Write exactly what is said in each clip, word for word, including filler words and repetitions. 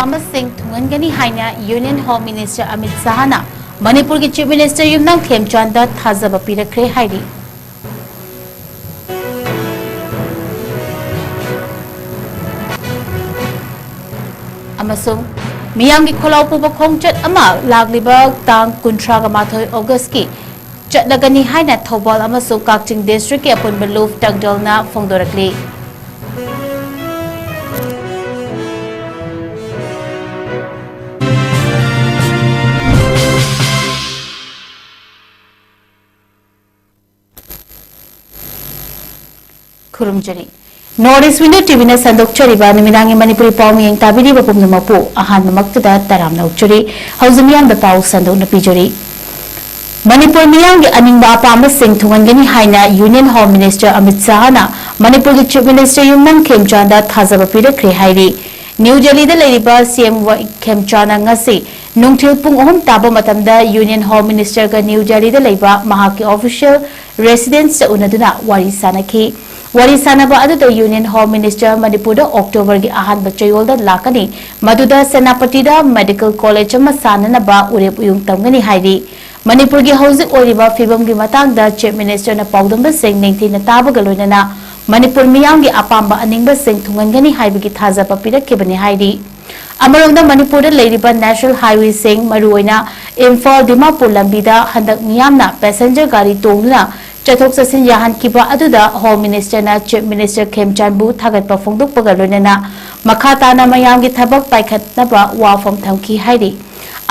ꯑꯃꯁꯤꯡ ꯊꯨꯡꯍꯟꯒꯅꯤ ꯍꯥꯏꯅ Union Home Minister Amit ꯁꯍꯥꯅ ꯃꯅꯤꯄꯨꯔꯒꯤ Chief Minister ꯌꯨꯝꯅꯥꯝ ꯈꯦꯝꯆꯥꯟꯗ ꯊꯥꯖꯕ ꯄꯤꯔꯛꯈ꯭ꯔꯦ ꯍꯥꯏꯔꯤ꯫ ꯑꯃꯁꯨꯡ ꯃꯤꯌꯥꯝꯒꯤ ꯈꯣꯜꯂꯥꯎ ꯄꯨꯕ ꯈꯣꯡꯆꯠ ꯑꯃ ꯂꯥꯛꯂꯤꯕ ꯇꯥꯡ ꯀꯨꯟꯊ꯭ꯔꯥꯒ ꯃꯥꯊꯣꯏ ꯑꯣꯒꯁꯀꯤ ꯆꯠꯂꯒꯅꯤ ꯍꯥꯏꯅ ꯊꯧꯕꯥꯜ ꯑꯃꯁꯨꯡ ꯀꯛꯆꯤꯡ districtꯀꯤ ꯑꯄꯨꯟꯕ ꯂꯨꯞ ꯇꯪꯗꯜꯅ ꯐꯣꯡꯗꯣꯔꯛꯂꯤ꯫ ꯈꯨꯔꯨꯝꯖꯔꯤ꯫ North East Window TVꯅ ꯁꯟꯗꯣꯛꯆꯔꯤꯕ ꯅꯨꯃꯤꯗꯥꯡꯒꯤ ꯃꯅꯤꯄꯨꯔꯤ ꯄꯥꯎ ꯃꯤꯌꯦꯡ ꯇꯥꯕꯤꯔꯤꯕ ꯄꯨꯝꯅꯃꯛꯄꯨ ꯑꯍꯥꯟꯕꯃꯛꯇꯗ ꯇꯔꯥꯝꯅ ꯑꯣꯛꯆꯔꯤ꯫ ꯍꯧꯖꯤꯛ ꯃꯤꯌꯥꯝꯗ ꯄꯥꯎ ꯁꯟꯗꯣꯛꯅ ꯄꯤꯖꯔꯤ꯫ ꯃꯅꯤꯄꯨꯔ ꯃꯤꯌꯥꯝꯒꯤ ꯑꯅꯤꯡꯕ ꯑꯄꯥꯝꯕꯁꯤꯡ ꯊꯨꯡꯍꯟꯒꯅꯤ ꯍꯥꯏꯅ Union Home Minister ꯑꯃꯤꯠ ꯁꯍꯥꯅ ꯃꯅꯤꯄꯨꯔꯒꯤ Chief Minister ꯌꯨꯝꯅꯥꯝ ꯈꯦꯝꯆꯥꯟꯗ ꯊꯥꯖꯕ ꯄꯤꯔꯛꯈ꯭ꯔꯦ ꯍꯥꯏꯔꯤ꯫ ꯅ꯭ꯌꯨ ꯗꯦꯜꯂꯤꯗ ꯂꯩꯔꯤꯕ CM ꯋꯥꯏ ꯈꯦꯝꯆꯥꯟꯅ ꯉꯁꯤ ꯅꯨꯡꯊꯤꯜ ꯄꯨꯡ ꯑꯍꯨꯝ ꯇꯥꯕ ꯃꯇꯝꯗ Union Home Ministerꯒ ꯅ꯭ꯌꯨ ꯗꯦꯜꯂꯤꯗ ꯂꯩꯕ ꯃꯍꯥꯛꯀꯤ official residenceꯇ ꯎꯅꯗꯨꯅ ꯋꯥꯔꯤ ꯁꯥꯅꯈꯤ꯫ ꯋꯥꯔꯤ ꯁꯥꯅꯕ ꯑꯗꯨꯗ Union Home Minister ꯃꯅꯤꯄꯨꯔꯗ Octoberꯒꯤ ꯑꯍꯥꯟꯕ ꯆꯌꯣꯜꯗ ꯂꯥꯛꯀꯅꯤ, ꯃꯗꯨꯗ ꯁꯦꯅꯥꯄꯇꯤꯗ medical college ꯑꯃ ꯁꯥꯅꯅꯕ ꯎꯔꯦꯞ ꯎꯌꯨꯡ ꯇꯝꯒꯅꯤ ꯍꯥꯏꯔꯤ꯫ ꯃꯅꯤꯄꯨꯔꯒꯤ ꯍꯧꯖꯤꯛ ꯑꯣꯏꯔꯤꯕ ꯐꯤꯕꯝꯒꯤ ꯃꯇꯥꯡꯗ Chief Ministerꯅ ꯄꯥꯎꯗꯝꯕꯁꯤꯡ ꯅꯤꯡꯊꯤꯅ ꯇꯥꯕꯒ ꯂꯣꯏꯅꯅ ꯃꯅꯤꯄꯨꯔ ꯃꯤꯌꯥꯝꯒꯤ ꯑꯄꯥꯝꯕ ꯑꯅꯤꯡꯕꯁꯤꯡ ꯊꯨꯡꯍꯟꯒꯅꯤ ꯍꯥꯏꯕꯒꯤ ꯊꯥꯖꯕ ꯄꯤꯔꯛꯈꯤꯕꯅꯤ ꯍꯥꯏꯔꯤ꯫ ꯑꯃꯔꯣꯝꯗ ꯃꯅꯤꯄꯨꯔꯗ ꯂꯩꯔꯤꯕ national highwayꯁꯤꯡ, ꯃꯔꯨꯑꯣꯏꯅ ꯏꯝꯐꯥꯜ ꯗꯤꯃꯥꯄꯨꯔ ꯂꯝꯕꯤꯗ ꯍꯟꯗꯛ ꯃꯤꯌꯥꯝꯅ passenger ꯒꯥꯔꯤ ꯇꯣꯡꯗꯨꯅ ꯆꯠꯊꯣꯛ ꯆꯠꯁꯤꯟ ꯌꯥꯍꯟꯈꯤꯕ ꯑꯗꯨꯗ Home Ministerꯅ Chief Minister ꯈꯦꯝꯆꯥꯟꯕꯨ ꯊꯥꯒꯠꯄ ꯐꯣꯡꯗꯣꯛꯄꯒ ꯂꯣꯏꯅꯅ ꯃꯈꯥ ꯇꯥꯅ ꯃꯌꯥꯝꯒꯤ ꯊꯕꯛ ꯄꯥꯏꯈꯠꯅꯕ ꯋꯥꯐꯝ ꯊꯝꯈꯤ ꯍꯥꯏꯔꯤ꯫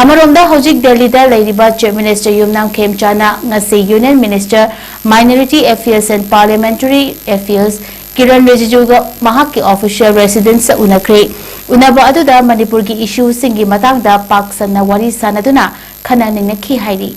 ꯑꯃꯔꯣꯝꯗ ꯍꯧꯖꯤꯛ ꯗꯦꯜꯂꯤꯗ ꯂꯩꯔꯤꯕ Chief Minister ꯌꯨꯝꯅꯥꯝ ꯈꯦꯝꯆꯥꯟꯅ ꯉꯁꯤ Union Minister Minority Affairs and Parliamentary Affairs Kiran ꯔꯤꯖꯤꯖꯨꯒ ꯃꯍꯥꯛꯀꯤ official residenceꯇ ꯎꯅꯈ꯭ꯔꯦ꯫ ꯎꯅꯕ ꯑꯗꯨꯗ ꯃꯅꯤꯄꯨꯔꯒꯤ issueꯁꯤꯡꯒꯤ ꯃꯇꯥꯡꯗ ꯄꯥꯛ ꯁꯟꯅ ꯋꯥꯔꯤ ꯁꯥꯅꯗꯨꯅ ꯈꯟꯅ ꯅꯩꯅꯈꯤ ꯍꯥꯏꯔꯤ꯫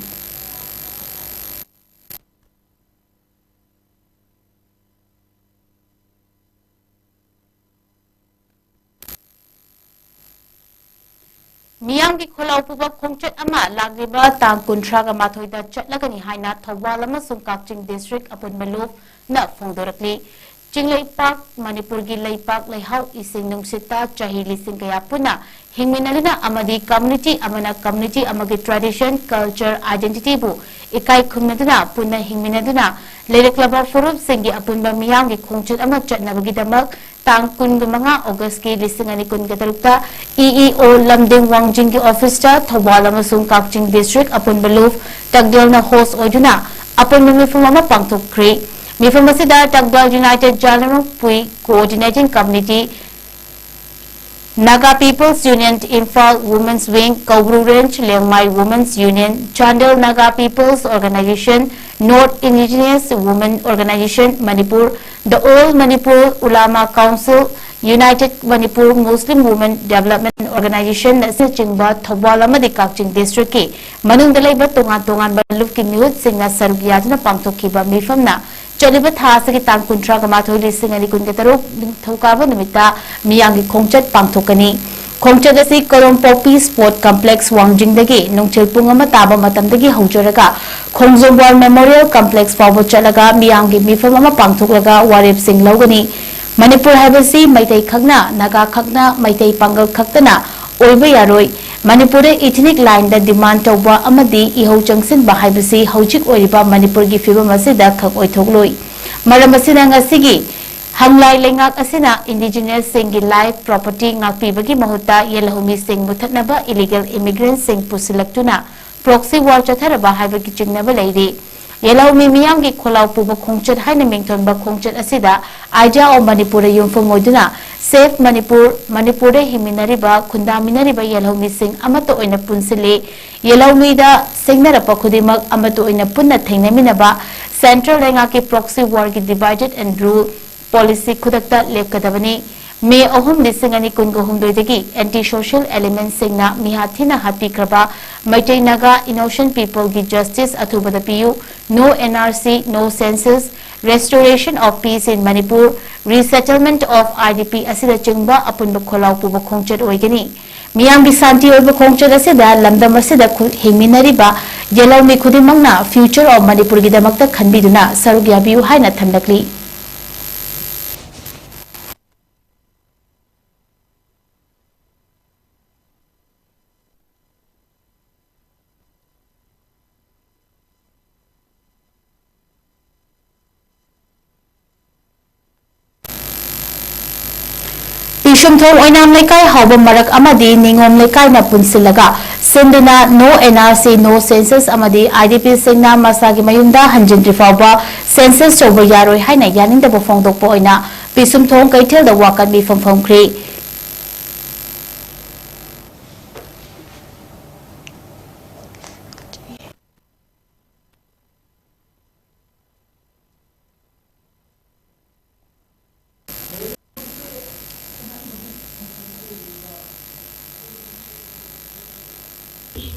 ꯃꯤꯌꯥꯝꯒꯤ ꯈꯣꯜꯂꯥꯎ ꯄꯨꯕ ꯈꯣꯡꯆꯠ ꯑꯃ ꯂꯥꯛꯂꯤꯕ ꯇꯥꯡ ꯀꯨꯟꯊ꯭ꯔꯥꯒ ꯃꯥꯊꯣꯏꯗ ꯆꯠꯂꯒꯅꯤ ꯍꯥꯏꯅ ꯊꯧꯕꯥꯜ ꯑꯃꯁꯨꯡ ꯀꯛꯆꯤꯡ district ꯑꯄꯨꯟꯕ ꯂꯨꯞꯅ ꯐꯣꯡꯗꯣꯔꯛꯂꯤ꯫ ꯆꯤꯡꯂꯩꯄꯥꯛ, ꯃꯅꯤꯄꯨꯔꯒꯤ ꯂꯩꯄꯥꯛ ꯂꯩꯍꯥꯎ, ꯏꯁꯤꯡ ꯅꯨꯡꯁꯤꯠꯇ ꯆꯍꯤ ꯂꯤꯁꯤꯡ ꯀꯌꯥ ꯄꯨꯟꯅ ꯍꯤꯡꯃꯤꯟꯅꯗꯨꯅ ꯑꯃꯗꯤ community ꯑꯃꯅ community ꯑꯃꯒꯤ tradition, culture, identityꯕꯨ ꯏꯀꯥꯏ ꯈꯨꯝꯅꯗꯨꯅ ꯄꯨꯟꯅ ꯍꯤꯡꯃꯤꯟꯅꯗꯨꯅ ꯂꯩꯔꯛꯂꯕ ꯐꯨꯔꯨꯞꯁꯤꯡꯒꯤ ꯑꯄꯨꯟꯕ ꯃꯤꯌꯥꯝꯒꯤ ꯈꯣꯡꯆꯠ ꯑꯃ ꯆꯠꯅꯕꯒꯤꯗꯃꯛ ꯇꯥꯡ ꯀꯨꯟꯃꯉꯥ Augustꯀꯤ ꯂꯤꯁꯤꯡ ꯑꯅꯤ ꯀꯨꯟꯒ ꯇꯔꯨꯛꯇ E E O ꯂꯝꯗꯤꯡ ꯋꯥꯡꯖꯤꯡꯒꯤ officeꯇ ꯊꯧꯕꯥꯜ ꯑꯃꯁꯨꯡ ꯀꯛꯆꯤꯡ district ꯑꯄꯨꯟꯕ ꯂꯨꯞ ꯇꯛꯗꯦꯜꯅ host ꯑꯣꯏꯗꯨꯅ ꯑꯄꯨꯟꯕ ꯃꯤꯐꯝ ꯑꯃ ꯄꯥꯡꯊꯣꯛꯈ꯭ꯔꯦ꯫ ꯃꯤꯐꯝ ꯑꯁꯤꯗ ꯇꯛꯗꯦꯜ United Jharnam Pui Coordinating Committee, Naga People's Union Imphal Women's Wing, Koubru Range Liangmai Women's Union, Chandel Naga People's Organization, North Indigenous Women Organization Manipur, the All Manipur Ulama Council, United Manipur Muslim Women Development Organization ꯑꯁꯤꯅꯆꯤꯡꯕ ꯊꯧꯕꯥꯜ ꯑꯃꯗꯤ ꯀꯛꯆꯤꯡ districtꯀꯤ ꯃꯅꯨꯡꯗ ꯂꯩꯕ ꯇꯣꯉꯥꯟ ꯇꯣꯉꯥꯟꯕ ꯂꯨꯞꯀꯤ ꯃꯤꯍꯨꯠꯁꯤꯡꯅ ꯁꯔꯨꯛ ꯌꯥꯗꯨꯅ ꯄꯥꯡꯊꯣꯛꯈꯤꯕ ꯃꯤꯐꯝꯅ ꯆꯠꯂꯤꯕ ꯊꯥ ꯑꯁꯤꯒꯤ ꯇꯥꯡ ꯀꯨꯟꯊ꯭ꯔꯥꯒ ꯃꯥꯊꯣꯏ, ꯂꯤꯁꯤꯡ ꯑꯅꯤ ꯀꯨꯟꯒ ꯇꯔꯨꯛ, ꯅꯤꯡꯊꯧꯀꯥꯕ ꯅꯨꯃꯤꯠꯇ ꯃꯤꯌꯥꯝꯒꯤ ꯈꯣꯡꯆꯠ ꯄꯥꯡꯊꯣꯛꯀꯅꯤ꯫ ꯈꯣꯡꯆꯠ ꯑꯁꯤ ꯀꯣꯂꯣꯝ ꯄꯣꯛꯄꯤ Sport Complex ꯋꯥꯡꯖꯤꯡꯗꯒꯤ ꯅꯨꯡꯊꯤꯜ ꯄꯨꯡ ꯑꯃ ꯇꯥꯕ ꯃꯇꯝꯗꯒꯤ ꯍꯧꯖꯔꯒ ꯈꯣꯡꯖꯣꯝ War Memorial Complex ꯐꯥꯎꯕ ꯆꯠꯂꯒ ꯃꯤꯌꯥꯝꯒꯤ ꯃꯤꯐꯝ ꯑꯃ ꯄꯥꯡꯊꯣꯛꯂꯒ ꯋꯥꯔꯦꯞꯁꯤꯡ ꯂꯧꯒꯅꯤ꯫ ꯃꯅꯤꯄꯨꯔ ꯍꯥꯏꯕꯁꯤ ꯃꯩꯇꯩ ꯈꯛꯅ, ꯅꯥꯒꯥ ꯈꯛꯅ, ꯃꯩꯇꯩ ꯄꯥꯡꯒꯜ ꯈꯛꯇꯅ ꯑꯣꯏꯕ ꯌꯥꯔꯣꯏ꯫ ꯃꯅꯤꯄꯨꯔꯗ ethnic lineꯗ demand ꯇꯧꯕ ꯑꯃꯗꯤ ꯏꯍꯧ ꯆꯪꯁꯤꯟꯕ ꯍꯥꯏꯕꯁꯤ ꯍꯧꯖꯤꯛ ꯑꯣꯏꯔꯤꯕ ꯃꯅꯤꯄꯨꯔꯒꯤ ꯐꯤꯕꯝ ꯑꯁꯤꯗ ꯈꯛ ꯑꯣꯏꯊꯣꯛꯂꯣꯏ꯫ ꯃꯔꯝ ꯑꯁꯤꯅ ꯉꯁꯤꯒꯤ ꯍꯪꯂꯥꯏ ꯂꯩꯉꯥꯛ ꯑꯁꯤꯅ indigenous ꯁꯤꯡꯒꯤ life, property ꯉꯥꯛꯄꯤꯕꯒꯤ ꯃꯍꯨꯠꯇ ꯌꯦꯜꯍꯧꯃꯤꯁꯤꯡ ꯃꯨꯊꯠꯅꯕ illegal immigrant ꯁꯤꯡ ꯄꯨꯁꯤꯜꯂꯛꯇꯨꯅ proxy war ꯆꯠꯊꯔꯕ ꯍꯥꯏꯕꯒꯤ ꯆꯤꯡꯅꯕ ꯂꯩꯔꯤ꯫ ꯌꯦꯜꯍꯧꯃꯤ ꯃꯤꯌꯥꯝꯒꯤ ꯈꯣꯜꯂꯥꯎ ꯄꯨꯕ ꯈꯣꯡꯆꯠ ꯍꯥꯏꯅ ꯃꯤꯡꯊꯣꯟꯕ ꯈꯣꯡꯆꯠ ꯑꯁꯤꯗ Idea of Manipurꯗ ꯌꯨꯝꯐꯝ ꯑꯣꯏꯗꯨꯅ Save Manipur, ꯃꯅꯤꯄꯨꯔꯗ ꯍꯤꯡꯃꯤꯟꯅꯔꯤꯕ, ꯈꯨꯟꯗꯥꯃꯤꯟꯅꯔꯤꯕ ꯌꯦꯜꯍꯧꯃꯤꯁꯤꯡ ꯑꯃꯠꯇ ꯑꯣꯏꯅ ꯄꯨꯟꯁꯤꯜꯂꯤ꯫ ꯌꯦꯜꯍꯧꯃꯤꯗ ꯁꯤꯡꯅꯔꯛꯄ ꯈꯨꯗꯤꯡꯃꯛ ꯑꯃꯠꯇ ꯑꯣꯏꯅ ꯄꯨꯟꯅ ꯊꯦꯡꯅꯃꯤꯟꯅꯕ, central ꯂꯩꯉꯥꯛꯀꯤ proxy warꯒꯤ divide and rule policy ꯈꯨꯗꯛꯇ ꯂꯦꯞꯀꯗꯕꯅꯤ꯫ ꯃꯦ ꯑꯍꯨꯝ, ꯂꯤꯁꯤꯡ ꯑꯅꯤ ꯀꯨꯟꯒ ꯍꯨꯝꯗꯣꯏꯗꯒꯤ anti social elementꯁꯤꯡꯅ ꯃꯤꯍꯥꯠ ꯊꯤꯅ ꯍꯥꯠꯄꯤꯈ꯭ꯔꯕ ꯃꯩꯇꯩ ꯅꯥꯒꯥ innocent peopleꯒꯤ justice ꯑꯊꯨꯕꯗ ꯄꯤꯌꯨ, no N R C, no census, restoration of peace in Manipur, resettlement of I D P ꯑꯁꯤꯅꯆꯤꯡꯕ ꯑꯄꯨꯟꯕ ꯈꯣꯜꯂꯥꯎ ꯄꯨꯕ ꯈꯣꯡꯆꯠ ꯑꯣꯏꯒꯅꯤ꯫ ꯃꯤꯌꯥꯝꯒꯤ ꯁꯥꯟꯇꯤ ꯑꯣꯏꯕ ꯈꯣꯡꯆꯠ ꯑꯁꯤꯗ ꯂꯝꯗꯝ ꯑꯁꯤꯗ ꯈꯨ-, ꯍꯤꯡꯃꯤꯟꯅꯔꯤꯕ ꯌꯦꯜꯍꯧꯃꯤ ꯈꯨꯗꯤꯡꯃꯛꯅ future of ꯃꯅꯤꯄꯨꯔꯒꯤꯗꯃꯛꯇ ꯈꯟꯕꯤꯗꯨꯅ ꯁꯔꯨꯛ ꯌꯥꯕꯤꯌꯨ ꯍꯥꯏꯅ ꯊꯝꯂꯛꯂꯤ꯫ ꯁꯨꯝꯊꯣꯡ ꯑꯣꯏꯅꯥꯝ ꯂꯩꯀꯥꯏ ꯍꯥꯎꯕ ꯃꯔꯛ ꯑꯃꯗꯤ ꯅꯤꯉꯣꯝ ꯂꯩꯀꯥꯏꯅ ꯄꯨꯟꯁꯤꯜꯂꯒ ꯁꯤꯟꯗꯨꯅ No N R C, No Census ꯑꯃꯗꯤ IDPꯁꯤꯡꯅ ꯃꯁꯥꯒꯤ ꯃꯌꯨꯝꯗ ꯍꯟꯖꯤꯟꯗ꯭ꯔꯤ ꯐꯥꯎꯕ census ꯇꯧꯕ ꯌꯥꯔꯣꯏ ꯍꯥꯏꯅ ꯌꯥꯅꯤꯡꯗꯕ ꯐꯣꯡꯗꯣꯛꯄ ꯑꯣꯏꯅ ꯄꯤꯁꯨꯝꯊꯣꯡ ꯀꯩꯊꯦꯜꯗ ꯋꯥꯀꯠ ꯃꯤꯐꯝ ꯐꯝꯈ꯭ꯔꯤ꯫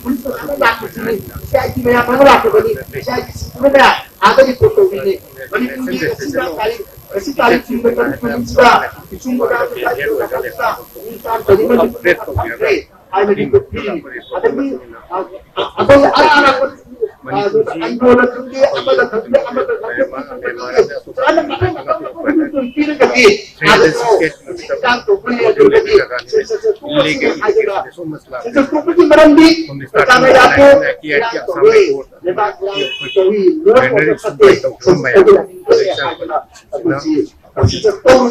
ꯃꯌꯥꯝ ꯑꯃ ꯂꯥꯛꯄꯗꯨꯅꯤ꯫ ꯁꯤ ꯑꯥꯏ ꯇꯤ ꯃꯌꯥꯝ ꯑꯃ ꯂꯥꯛꯄꯗꯨꯅꯤ꯫ ꯁꯤ ꯑꯥꯏ ꯇꯤ ꯁꯤꯡꯗꯨꯅꯅꯦ ꯑꯥꯗ report ꯇꯧꯔꯤꯅꯤ꯫ ꯃꯅꯤꯄꯨꯔꯒꯤ ꯉꯁꯤ ꯇꯥꯔꯤꯛ, ꯉꯁꯤ ꯇꯥꯔꯤꯛ ꯀꯨꯟꯒ ꯇꯔꯨꯛ ꯅꯨꯃꯤꯠꯁꯤꯗ ꯄꯤꯁꯨꯝ ꯕꯣꯔꯥ ꯃꯤ ꯆꯥꯝꯃ ꯇꯔꯨꯛꯅ ꯐꯪꯗ꯭ꯔꯦ ꯍꯥꯏꯅ report ꯄꯤꯔꯤ꯫ ꯑꯗꯒꯤ ꯑ, ꯑ, ꯑꯩꯈꯣꯏ ꯑꯔꯥ ꯑꯔꯥꯛꯄ, ꯑ, ꯑꯟꯗ꯭ꯔꯣꯅ ꯈꯪꯗꯦ, ꯑꯃꯗ ꯈꯪꯗꯦ, ꯑꯃꯗ ꯈꯪꯗꯦ, ꯁꯨꯃꯥꯏꯅ ꯃꯊꯪ ꯃꯊꯪ ꯃꯊꯪ ꯃꯊꯪ ꯄꯤꯔꯒꯗꯤ ꯑꯗꯨꯕꯨ ꯍꯛꯆꯥꯡ ꯇꯧꯕ ꯂꯩꯔꯗ꯭ꯔꯒꯗꯤ ꯁꯦꯟꯁꯁꯦ ꯇꯣꯛꯑꯁꯤ ꯍꯥꯏꯗꯅ ꯁꯦꯟꯁꯁ ꯇꯣꯛꯄꯒꯤ ꯃꯔꯝꯗꯤ ꯄꯩꯁꯥꯅ ꯌꯥꯗꯦ, ꯏꯔꯥꯡ ꯇꯧꯋꯤ, ꯂꯩꯕꯥꯛ ꯏꯔꯥꯡ ꯇꯧꯋꯤ, ꯁꯦꯟꯁꯁ ꯇꯧꯕ ꯌꯥꯗꯦ꯫ ꯁꯦꯟꯁꯁ ꯇꯧꯕ ꯌꯥꯗꯦ ꯍꯥꯏꯗꯅ ꯑꯗꯨ ꯁꯤ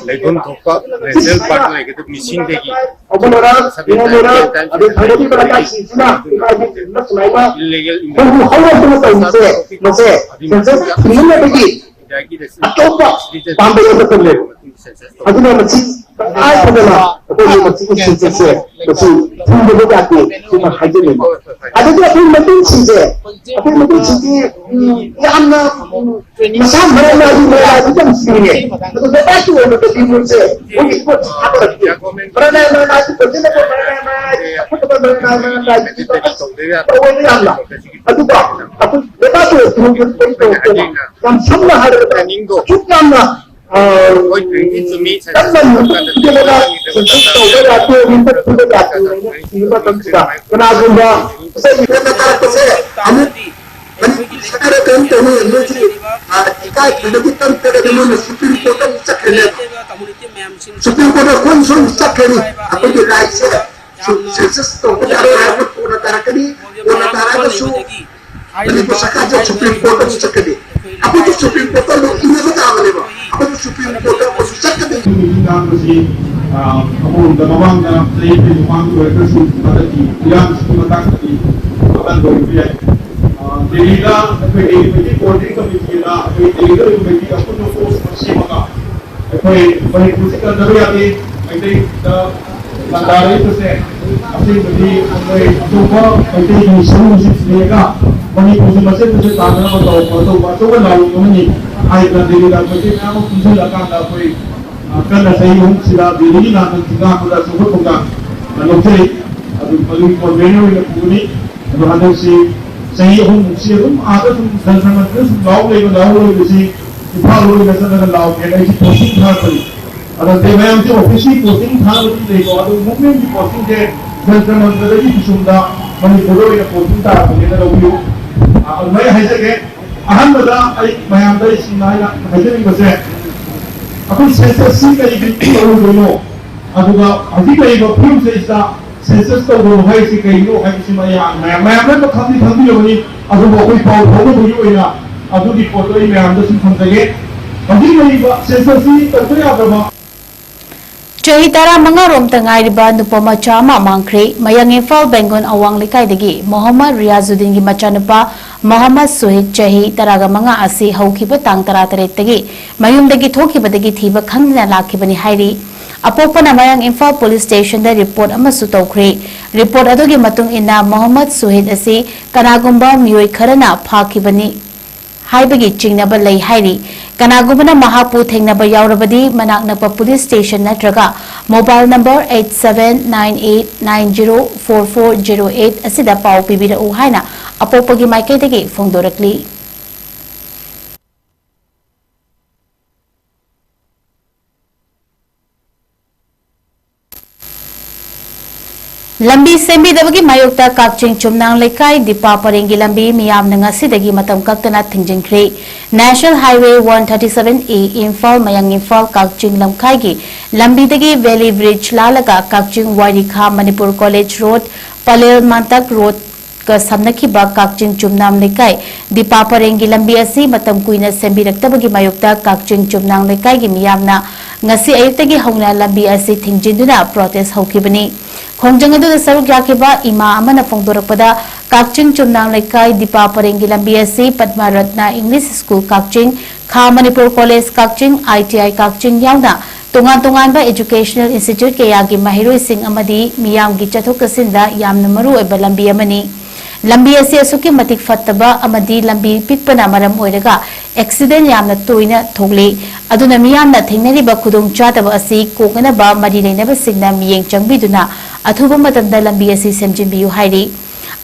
ꯂꯩꯐꯝ ꯊꯣꯛꯄ ꯔꯦꯟꯇꯦꯜ ꯄꯥꯔꯛ ꯂꯩꯒꯗꯕ ꯃꯤꯁꯤꯡꯗꯒꯤ ꯑꯃꯅ ꯁꯕꯦꯟ ꯅꯤꯉꯣꯜ ꯇꯥꯏꯝ, ꯇꯦꯟ ꯇꯥꯏꯝ, ꯑꯗꯩ ꯊꯥꯡꯒꯠꯄꯤꯕ ꯂꯩꯀꯥꯏꯁꯤꯡꯁꯤꯅ ꯏꯃꯥꯒꯤ ꯁꯨꯃꯥꯏꯅ ꯏꯜꯂꯤꯒꯦꯜ ꯍꯧꯕ ꯍꯧꯔꯛꯇꯅ ꯇꯧꯔꯤꯁꯦ, ꯃꯁꯦ ꯁꯦꯟꯁꯁ ꯊꯤꯡꯅꯅꯕꯒꯤ ꯑꯇꯣꯞꯄ ꯄꯥꯝꯕꯩ ꯑꯃꯠꯇ ꯂꯩ꯫ ꯑꯗꯨꯅ ꯃꯁꯤ ꯇꯉꯥꯏ ꯐꯗꯅ ꯑꯩꯈꯣꯏꯒꯤ ꯃꯁꯤꯒꯤ ꯁꯦꯟꯁꯁꯁꯦ ꯃꯁꯤ ꯊꯤꯡꯗꯕ ꯌꯥꯗꯦ ꯁꯤꯃ ꯍꯥꯏꯖꯅꯤꯡꯉꯤ꯫ ꯑꯗꯨꯒ ꯑꯩꯈꯣꯏ ꯃꯇꯨꯡꯁꯤꯡꯁꯦ, ꯑꯩꯈꯣꯏ ꯃꯇꯨꯡꯁꯤꯡꯁꯤ, ꯎꯝ, ꯌꯥꯝꯅ, ꯎꯝ, ꯃꯁꯥ ꯃꯔꯝ ꯅꯥꯏꯕꯤ ꯃꯔꯝ ꯅꯥꯏꯕꯤ ꯌꯥꯝ ꯆꯤꯡꯉꯦ꯫ ꯑꯗꯨ ꯂꯩꯕꯥꯛꯀꯤ ꯑꯣꯏꯕ ꯃꯇꯦꯡꯁꯦ ꯃꯣꯏꯒꯤ ꯄꯣꯠꯁꯤ ꯊꯥꯗꯔꯛꯇꯦ꯫ ꯃꯔꯝ ꯅꯥꯏ ꯃꯔꯝ ꯅꯥꯏꯕꯤ ꯄꯣꯠꯁꯤꯅꯀꯣ ꯃꯔꯝ ꯅꯥꯏ ꯃꯔꯝ ꯅꯥꯏꯕꯤ ꯑꯐꯠꯇꯕ ꯃꯔꯝ ꯅꯥꯏ ꯃꯔꯝ ꯅꯥꯏꯕꯤ ꯇꯧꯕ ꯌꯥꯝꯅ꯫ ꯑꯗꯨꯒ ꯑꯩꯈꯣꯏ ꯂꯩꯕꯥꯛꯀꯤ ꯑꯣꯏꯕ ꯊꯕꯛ ꯇꯧꯕ ꯌꯥꯝ ꯁꯝꯅ ꯍꯥꯏꯔꯕꯗ ꯑꯁꯨꯛ ꯌꯥꯝꯅ, ꯑ, ꯀꯟꯅ ꯅꯨꯡꯇꯤꯒꯤ ꯂꯩꯕꯥꯛ ꯁꯦꯟꯁꯁ ꯇꯧꯕ ꯌꯥꯗꯦ, ꯃꯤꯡ ꯄꯤꯕ ꯌꯥꯗꯦ ꯍꯥꯏꯅ ꯊꯤꯕ ꯃꯇꯝꯁꯤꯗ ꯀꯅꯥꯒꯨꯝꯕ ꯉꯁꯥꯏꯒꯤ ꯄꯣꯠꯇ ꯇꯥꯔꯛꯄꯁꯦ ꯑꯃꯨꯛ ꯃꯅꯤꯄꯨꯔ ꯁꯔꯀꯥꯔꯅ ꯀꯔꯤꯝ ꯇꯧꯅꯤ ꯃꯣꯏꯁꯤ, ꯑ, ꯏꯀꯥꯏ ꯈꯪꯗꯕꯒꯤ ꯇꯟ ꯇꯔꯗꯤ ꯃꯣꯏꯅ ꯁꯨꯄ꯭ꯔꯤꯝ ꯀꯣꯔꯠꯇ ꯑꯃꯨꯛ ꯆꯠꯈ꯭ꯔꯅꯦꯕ꯫ ꯁꯨꯄ꯭ꯔꯤꯝ ꯀꯣꯔꯠꯇ ꯑꯩꯈꯣꯏ ꯁꯣꯝ ꯆꯠꯈ꯭ꯔꯅꯤ꯫ ꯑꯩꯈꯣꯏꯒꯤ ꯔꯥꯏꯠꯁꯦ ꯁꯨꯝ ꯁꯦꯟꯁꯁ ꯇꯧꯕ ꯌꯥꯔꯣꯏ ꯍꯥꯏꯕ ꯀꯣꯟꯅ ꯇꯥꯔꯛꯀꯅꯤ꯫ ꯀꯣꯟꯅ ꯇꯥꯔꯛꯑꯒꯁꯨ ꯃꯅꯤꯄꯨꯔ ꯁꯔꯀꯥꯔꯁꯦ ꯁꯨꯄ꯭ꯔꯤꯝ ꯀꯣꯔꯠꯇ ꯑꯃꯨꯛ ꯆꯠꯀꯅꯤ꯫ ꯑꯩꯈꯣꯏꯁꯨ ꯁꯨꯄ꯭ꯔꯤꯝ ꯀꯣꯔꯠꯇ ꯑꯃꯨꯛ ꯏꯟꯅꯕ ꯇꯥꯕꯅꯦꯕ꯫ ꯑꯩꯈꯣꯏꯁꯨ ꯁꯨꯄ꯭ꯔꯤꯝ ꯀꯣꯔꯠꯇ ꯑꯩꯈꯣꯏꯁꯨ ꯆꯠꯀꯅꯤ꯫ ꯉꯥꯡꯕꯁꯤ ꯑꯃꯔꯣꯝꯗ ꯃꯃꯥꯡꯗ ꯆꯍꯤ ꯑꯃꯒꯤ ꯃꯃꯥꯡꯗ ꯑꯣꯏꯔꯒꯁꯨ ꯍꯟꯗꯛꯀꯤ ꯏꯔꯥꯡꯁꯤꯒꯤ ꯃꯇꯥꯡꯗꯗꯤ ꯑꯀꯟꯕ ꯑꯣꯏꯕ ꯌꯥꯏ꯫ ꯗꯦꯜꯂꯤꯗ ꯑꯩꯈꯣꯏ ꯑꯦꯂꯤꯃꯦꯟꯇꯔꯤ ꯀꯣꯑꯣꯔꯗꯤꯅꯦꯁꯟ ꯀꯃꯤꯇꯤꯅ ꯑꯩꯈꯣꯏ ꯗꯦꯜꯂꯤꯗ ꯂꯩꯔꯤꯕꯒꯤ ꯑꯄꯨꯟꯕ ꯐꯣꯔꯁ ꯑꯃ ꯁꯦꯝꯃꯒ ꯑꯩꯈꯣꯏ ꯃꯅꯤꯄꯨꯔꯁꯤ ꯀꯟꯗꯕ ꯌꯥꯗꯦ꯫ ꯃꯩꯇꯩꯗ ꯂꯥꯟꯗꯥꯔꯛꯏꯕꯁꯦ ꯑꯁꯦꯡꯕꯗꯤ ꯑꯩꯈꯣꯏ ꯑꯇꯣꯞꯄ ꯃꯩꯇꯩꯒꯤ ꯁꯔꯨꯛꯁꯤ ꯊꯤꯔꯒ ꯃꯅꯤꯄꯨꯔꯁꯤ ꯃꯆꯦꯠ ꯃꯆꯦꯠ ꯇꯥꯗꯅꯕ ꯇꯧꯕ ꯑꯆꯧꯕ ꯑꯆꯧꯕ ꯂꯥꯜꯂꯨꯡ ꯑꯃꯅꯤ ꯍꯥꯏꯗꯅ ꯗꯦꯜꯂꯤꯗ ꯃꯩꯇꯩ ꯃꯌꯥꯝ ꯑꯃ ꯄꯨꯟꯁꯤꯜꯂꯀꯥꯟꯗ ꯑꯩꯈꯣꯏ ꯀꯟꯅ ꯆꯍꯤ ꯑꯍꯨꯝꯁꯤꯗ ꯗꯦꯜꯂꯤꯒꯤ ꯂꯥꯟꯕꯟ ꯊꯤꯡꯒꯥ ꯈꯨꯟꯗꯥ ꯆꯥꯎꯈꯠ ꯊꯧꯗꯥꯡ ꯂꯧꯖꯩ꯫ ꯑꯗꯨ ꯃꯗꯨꯒꯤ ꯀꯣꯟꯚꯦꯅꯔ ꯑꯣꯏꯅ ꯄꯨꯒꯅꯤ꯫ ꯑꯗꯣ ꯍꯟꯗꯛꯁꯤ ꯆꯍꯤ ꯑꯍꯨꯝꯃꯨꯛꯁꯤ ꯑꯗꯨꯝ ꯑꯥꯗ ꯁꯨꯝ ꯖꯟꯇꯔ ꯃꯟꯇꯔꯗ ꯁꯨꯝ ꯂꯥꯎ ꯂꯩꯕ ꯂꯥꯎ ꯂꯩꯕꯁꯤ ꯏꯝꯐꯥꯜ ꯂꯣꯝꯗ ꯆꯠꯂꯒ ꯂꯥꯎꯒꯦꯅ ꯑꯩꯁꯤ ꯄꯣꯁꯇꯤꯡ ꯊꯥꯔꯛꯄꯅꯤ꯫ ꯑꯗꯣ ꯑꯇꯩ ꯃꯌꯥꯝꯁꯤ ꯑꯣꯐꯤꯁꯀꯤ ꯄꯣꯁꯇꯤꯡ ꯊꯥꯔꯕꯗꯤ ꯂꯩꯀꯣ, ꯑꯗꯨ ꯃꯨꯚꯃꯦꯟꯒꯤ ꯄꯣꯁꯇꯤꯡꯁꯦ ꯖꯟꯇꯔ ꯃꯟꯇꯔꯗꯒꯤ ꯄꯤꯁꯨꯝꯗ ꯃꯅꯤꯄꯨꯔꯗ ꯑꯣꯏꯅ ꯄꯣꯁꯇꯤꯡ ꯇꯥꯔꯛꯄꯅꯦꯅ ꯂꯧꯕꯤꯌꯨ꯫ ꯑꯗꯨꯃꯥꯏꯅ ꯍꯥꯏꯖꯒꯦ꯫ ꯑꯍꯥꯟꯕꯗ ꯑꯩ ꯃꯌꯥꯝꯗ ꯑꯩ ꯁꯤꯡꯅ ꯍꯥꯏꯅ ꯍꯥꯏꯖꯅꯤꯡꯕꯁꯦ, ꯑꯩꯈꯣꯏ ꯁꯦꯟꯁꯁꯁꯤ ꯀꯔꯤ ꯀꯔꯤ ꯇꯧꯔꯨꯗꯣꯏꯅꯣ, ꯑꯗꯨꯒ ꯍꯧꯖꯤꯛ ꯂꯩꯔꯤꯕ ꯐꯤꯕꯝꯁꯤꯗꯩꯁꯤꯗ ꯁꯦꯟꯁꯁ ꯇꯧꯕ ꯍꯥꯏꯁꯤ ꯀꯩꯅꯣ ꯍꯥꯏꯕꯁꯤꯃ ꯑꯩ ꯃꯌꯥꯝ, ꯃꯌꯥꯝ ꯂꯣꯏꯅꯃꯛ ꯈꯪꯗꯤ ꯈꯪꯕꯤꯔꯝꯒꯅꯤ꯫ ꯑꯗꯨꯕꯨ ꯑꯩꯈꯣꯏ ꯄꯥꯎ ꯐꯥꯎꯅꯕꯒꯤ ꯑꯣꯏꯅ ꯑꯗꯨꯒꯤ ꯄꯣꯠꯇꯣ ꯑꯩ ꯃꯌꯥꯝꯗ ꯁꯨꯝ ꯊꯝꯖꯒꯦ꯫ ꯍꯧꯖꯤꯛ ꯂꯩꯔꯤꯕ ꯁꯦꯟꯁꯁꯁꯤ ꯇꯧꯕ ꯌꯥꯗ꯭ꯔꯕ ꯆꯍꯤ ꯇꯔꯥꯃꯉꯥ ꯔꯣꯝꯇ ꯉꯥꯏꯔꯤꯕ ꯅꯨꯄꯥ ꯃꯆꯥ ꯑꯃ ꯃꯥꯡꯈ꯭ꯔꯦ꯫ ꯃꯌꯥꯡ ꯏꯝꯐꯥꯜ ꯕꯦꯡꯒꯣꯟ ꯑꯋꯥꯡ ꯂꯩꯀꯥꯏꯗꯒꯤ ꯃꯣꯍꯝꯃꯗ ꯔꯤꯌꯥꯖꯨꯗꯤꯟꯒꯤ ꯃꯆꯥꯅꯨꯄꯥ ꯃꯣꯍꯝꯃꯗ ꯁꯨꯍꯤꯗ ꯆꯍꯤ ꯇꯔꯥꯒ ꯃꯉꯥ ꯑꯁꯤ ꯍꯧꯈꯤꯕ ꯇꯥꯡ ꯇꯔꯥꯇꯔꯦꯠꯇꯒꯤ ꯃꯌꯨꯝꯗꯒꯤ ꯊꯣꯛꯈꯤꯕꯗꯒꯤ ꯊꯤꯕ ꯈꯪꯗꯅ ꯂꯥꯛꯈꯤꯕꯅꯤ ꯍꯥꯏꯔꯤ꯫ ꯑꯄꯣꯛꯄꯅ ꯃꯌꯥꯡ ꯏꯝꯐꯥꯜ ꯄꯨꯂꯤꯁ ꯁ꯭ꯇꯦꯁꯟꯗ ꯔꯤꯄꯣꯔꯠ ꯑꯃꯁꯨ ꯇꯧꯈ꯭ꯔꯦ꯫ ꯔꯤꯄꯣꯔꯠ ꯑꯗꯨꯒꯤ ꯃꯇꯨꯡ ꯏꯟꯅ ꯃꯣꯍꯝꯃꯗ ꯁꯨꯍꯤꯗ ꯑꯁꯤ ꯀꯅꯥꯒꯨꯝꯕ ꯃꯤꯑꯣꯏ ꯈꯔꯅ ꯐꯥꯈꯤꯕꯅꯤ ꯍꯥꯏꯕꯒꯤ ꯆꯤꯡꯅꯕ ꯂꯩ ꯍꯥꯏꯔꯤ꯫ ꯀꯅꯥꯒꯨꯝꯕꯅ ꯃꯍꯥꯛꯄꯨ ꯊꯦꯡꯅꯕ ꯌꯥꯎꯔꯕꯗꯤ ꯃꯅꯥꯛ ꯅꯛꯄ ꯄꯨꯂꯤꯁ ꯁ꯭ꯇꯦꯁꯟ ꯅꯠꯇ꯭ꯔꯒ mobile number eight seven nine eight nine zero four four zero eight ꯑꯁꯤꯗ ꯄꯥꯎ ꯄꯤꯕꯤꯔꯛꯎ ꯍꯥꯏꯅ ꯑꯄꯣꯛꯄꯒꯤ ꯃꯥꯏꯀꯩꯗꯒꯤ ꯐꯣꯡꯗꯣꯔꯛꯂꯤ꯫ ꯂꯝꯕꯤ ꯁꯦꯝꯕꯤꯗꯕꯒꯤ ꯃꯥꯌꯣꯛꯇ ꯀꯛꯆꯤꯡ ꯆꯨꯝꯅꯥꯡ ꯂꯩꯀꯥꯏ ꯗꯤꯄꯥ ꯄꯔꯦꯡꯒꯤ ꯂꯝꯕꯤ ꯃꯤꯌꯥꯝꯅ ꯉꯁꯤꯗꯒꯤ ꯃꯇꯝ ꯀꯛꯇꯅ ꯊꯤꯡꯖꯤꯟꯈ꯭ꯔꯦ꯫ National Highway one thirty seven A Imphal ꯃꯌꯥꯡ ꯏꯝꯐꯥꯜ ꯀꯛꯆꯤꯡ ꯂꯝꯈꯥꯏꯒꯤ ꯂꯝꯕꯤꯗꯒꯤ ꯚꯦꯂꯤ ꯕ꯭ꯔꯤꯖ ꯂꯥꯜꯂꯒ ꯀꯛꯆꯤꯡ ꯋꯥꯏꯔꯤꯈꯥ Manipur college road, Palel Mantak road, ꯒ ꯁꯝꯅꯈꯤꯕ ꯀꯛꯆꯤꯡ ꯆꯨꯝꯅꯥꯝ ꯂꯩꯀꯥꯏ ꯗꯤꯄꯥ ꯄꯔꯦꯡꯒꯤ ꯂꯝꯕꯤ ꯑꯁꯤ ꯃꯇꯝ ꯀꯨꯏꯅ ꯁꯦꯝꯕꯤꯔꯛꯇꯕꯒꯤ ꯃꯥꯌꯣꯛꯇ ꯀꯛꯆꯤꯡ ꯆꯨꯝꯅꯥꯝ ꯂꯩꯀꯥꯏꯒꯤ ꯃꯤꯌꯥꯝꯅ ꯉꯁꯤ ꯑꯌꯨꯛꯇꯒꯤ ꯍꯧꯅ ꯂꯝꯕꯤ ꯑꯁꯤ ꯊꯤꯡꯖꯤꯟꯗꯨꯅ protest ꯍꯧꯈꯤꯕꯅꯤ꯫ ꯈꯣꯡꯖꯪ ꯑꯗꯨꯗ ꯁꯔꯨꯛ ꯌꯥꯈꯤꯕ ꯏꯃꯥ ꯑꯃꯅ ꯐꯣꯡꯗꯣꯔꯛꯄꯗ, ꯀꯛꯆꯤꯡ ꯆꯨꯝꯅꯥꯝ ꯂꯩꯀꯥꯏ ꯗꯤꯄꯥ ꯄꯔꯦꯡꯒꯤ ꯂꯝꯕꯤ ꯑꯁꯤ ꯄꯗꯃ ꯔꯠꯅ ꯏꯪꯂꯤꯁ ꯁ꯭ꯀꯨꯜ ꯀꯛꯆꯤꯡ, ꯈꯥ ꯃꯅꯤꯄꯨꯔ ꯀꯣꯂꯦꯖ ꯀꯛꯆꯤꯡ, ITI ꯀꯛꯆꯤꯡ ꯌꯥꯎꯅ ꯇꯣꯉꯥꯟ ꯇꯣꯉꯥꯟꯕ educational institute ꯀꯌꯥꯒꯤ ꯃꯍꯩꯔꯣꯏꯁꯤꯡ ꯑꯃꯗꯤ ꯃꯤꯌꯥꯝꯒꯤ ꯆꯠꯊꯣꯛ ꯆꯠꯁꯤꯟꯗ ꯌꯥꯝꯅ ꯃꯔꯨ ꯑꯣꯏꯕ ꯂꯝꯕꯤ ꯑꯃꯅꯤ꯫ ꯂꯝꯕꯤ ꯑꯁꯤ ꯑꯁꯨꯛꯀꯤ ꯃꯇꯤꯛ ꯐꯠꯇꯕ ꯑꯃꯗꯤ ꯂꯝꯕꯤ ꯄꯤꯛꯄꯅ ꯃꯔꯝ ꯑꯣꯏꯔꯒ accident ꯌꯥꯝꯅ ꯇꯣꯏꯅ ꯊꯣꯛꯂꯤ꯫ ꯑꯗꯨꯅ ꯃꯤꯌꯥꯝꯅ ꯊꯦꯡꯅꯔꯤꯕ ꯈꯨꯗꯣꯡꯆꯥꯗꯕ ꯑꯁꯤ ꯀꯣꯛꯅꯅꯕ ꯃꯔꯤ ꯂꯩꯅꯕꯁꯤꯡꯅ ꯃꯤꯠꯌꯦꯡ ꯆꯪꯕꯤꯗꯨꯅ ꯑꯊꯨꯕ ꯃꯇꯝꯗ ꯂꯝꯕꯤ ꯑꯁꯤ ꯁꯦꯝꯖꯤꯟꯕꯤꯌꯨ ꯍꯥꯏꯔꯤ꯫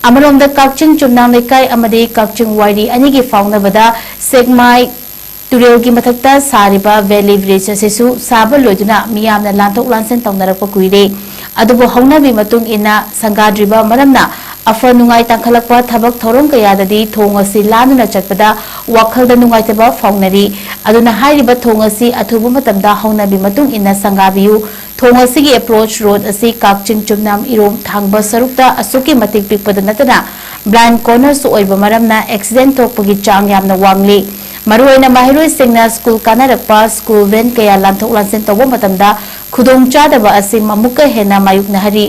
ꯑꯃꯔꯣꯝꯗ ꯀꯛꯆꯤꯡ ꯆꯨꯝꯅꯥꯝ ꯂꯩꯀꯥꯏ ꯑꯃꯗꯤ ꯀꯛꯆꯤꯡ ꯋꯥꯏꯔꯤ ꯑꯅꯤꯒꯤ ꯐꯥꯎꯅꯕꯗ ꯁꯦꯛꯃꯥꯏ ꯇꯨꯔꯦꯜꯒꯤ ꯃꯊꯛꯇ ꯁꯥꯔꯤꯕ valley bridge ꯑꯁꯤꯁꯨ ꯁꯥꯕ ꯂꯣꯏꯗꯨꯅ ꯃꯤꯌꯥꯝꯅ ꯂꯥꯟꯊꯣꯛ ꯂꯥꯟꯁꯤꯟ ꯇꯧꯅꯔꯛꯄ ꯀꯨꯏꯔꯦ꯫ ꯑꯗꯨꯕꯨ ꯍꯧꯅꯕꯤ ꯃꯇꯨꯡ ꯏꯟꯅ ꯁꯪꯒꯥꯗ꯭ꯔꯤꯕ ꯃꯔꯝꯅ ꯑꯐ ꯅꯨꯡꯉꯥꯏ ꯇꯥꯡꯈꯠꯂꯛꯄ ꯊꯕꯛ ꯊꯧꯔꯝ ꯀꯌꯥꯗꯗꯤ ꯊꯣꯡ ꯑꯁꯤ ꯂꯥꯟꯗꯨꯅ ꯆꯠꯄꯗ ꯋꯥꯈꯜꯗ ꯅꯨꯡꯉꯥꯏꯇꯕ ꯐꯥꯎꯅꯔꯤ꯫ ꯑꯗꯨꯅ ꯍꯥꯏꯔꯤꯕ ꯊꯣꯡ ꯑꯁꯤ ꯑꯊꯨꯕ ꯃꯇꯝꯗ ꯍꯧꯅꯕꯤ ꯃꯇꯨꯡ ꯏꯟꯅ ꯁꯪꯒꯥꯕꯤꯌꯨ꯫ ꯊꯣꯡ ꯑꯁꯤꯒꯤ approach road ꯑꯁꯤ ꯀꯛꯆꯤꯡ ꯆꯨꯝꯅꯥꯝ ꯏꯔꯣꯝ ꯊꯥꯡꯕ ꯁꯔꯨꯛꯇ ꯑꯁꯨꯛꯀꯤ ꯃꯇꯤꯛ ꯄꯤꯛꯄꯗ ꯅꯠꯇꯅ blind cornerꯁꯨ ꯑꯣꯏꯕ ꯃꯔꯝꯅ accident ꯊꯣꯛꯄꯒꯤ ꯆꯥꯡ ꯌꯥꯝꯅ ꯋꯥꯡꯂꯤ꯫ ꯃꯔꯨꯑꯣꯏꯅ ꯃꯍꯩꯔꯣꯏꯁꯤꯡꯅ ꯁ꯭ꯀꯨꯜ ꯀꯥꯅꯔꯛꯄ ꯁ꯭ꯀꯨꯜ ꯚꯦꯟ ꯀꯌꯥ ꯂꯥꯟꯊꯣꯛ ꯂꯥꯟꯁꯤꯟ ꯇꯧꯕ ꯃꯇꯝꯗ ꯈꯨꯗꯣꯡꯆꯥꯗꯕ ꯑꯁꯤ ꯑꯃꯨꯛꯀ ꯍꯦꯟꯅ ꯃꯥꯌꯣꯛꯅꯍꯜꯂꯤ꯫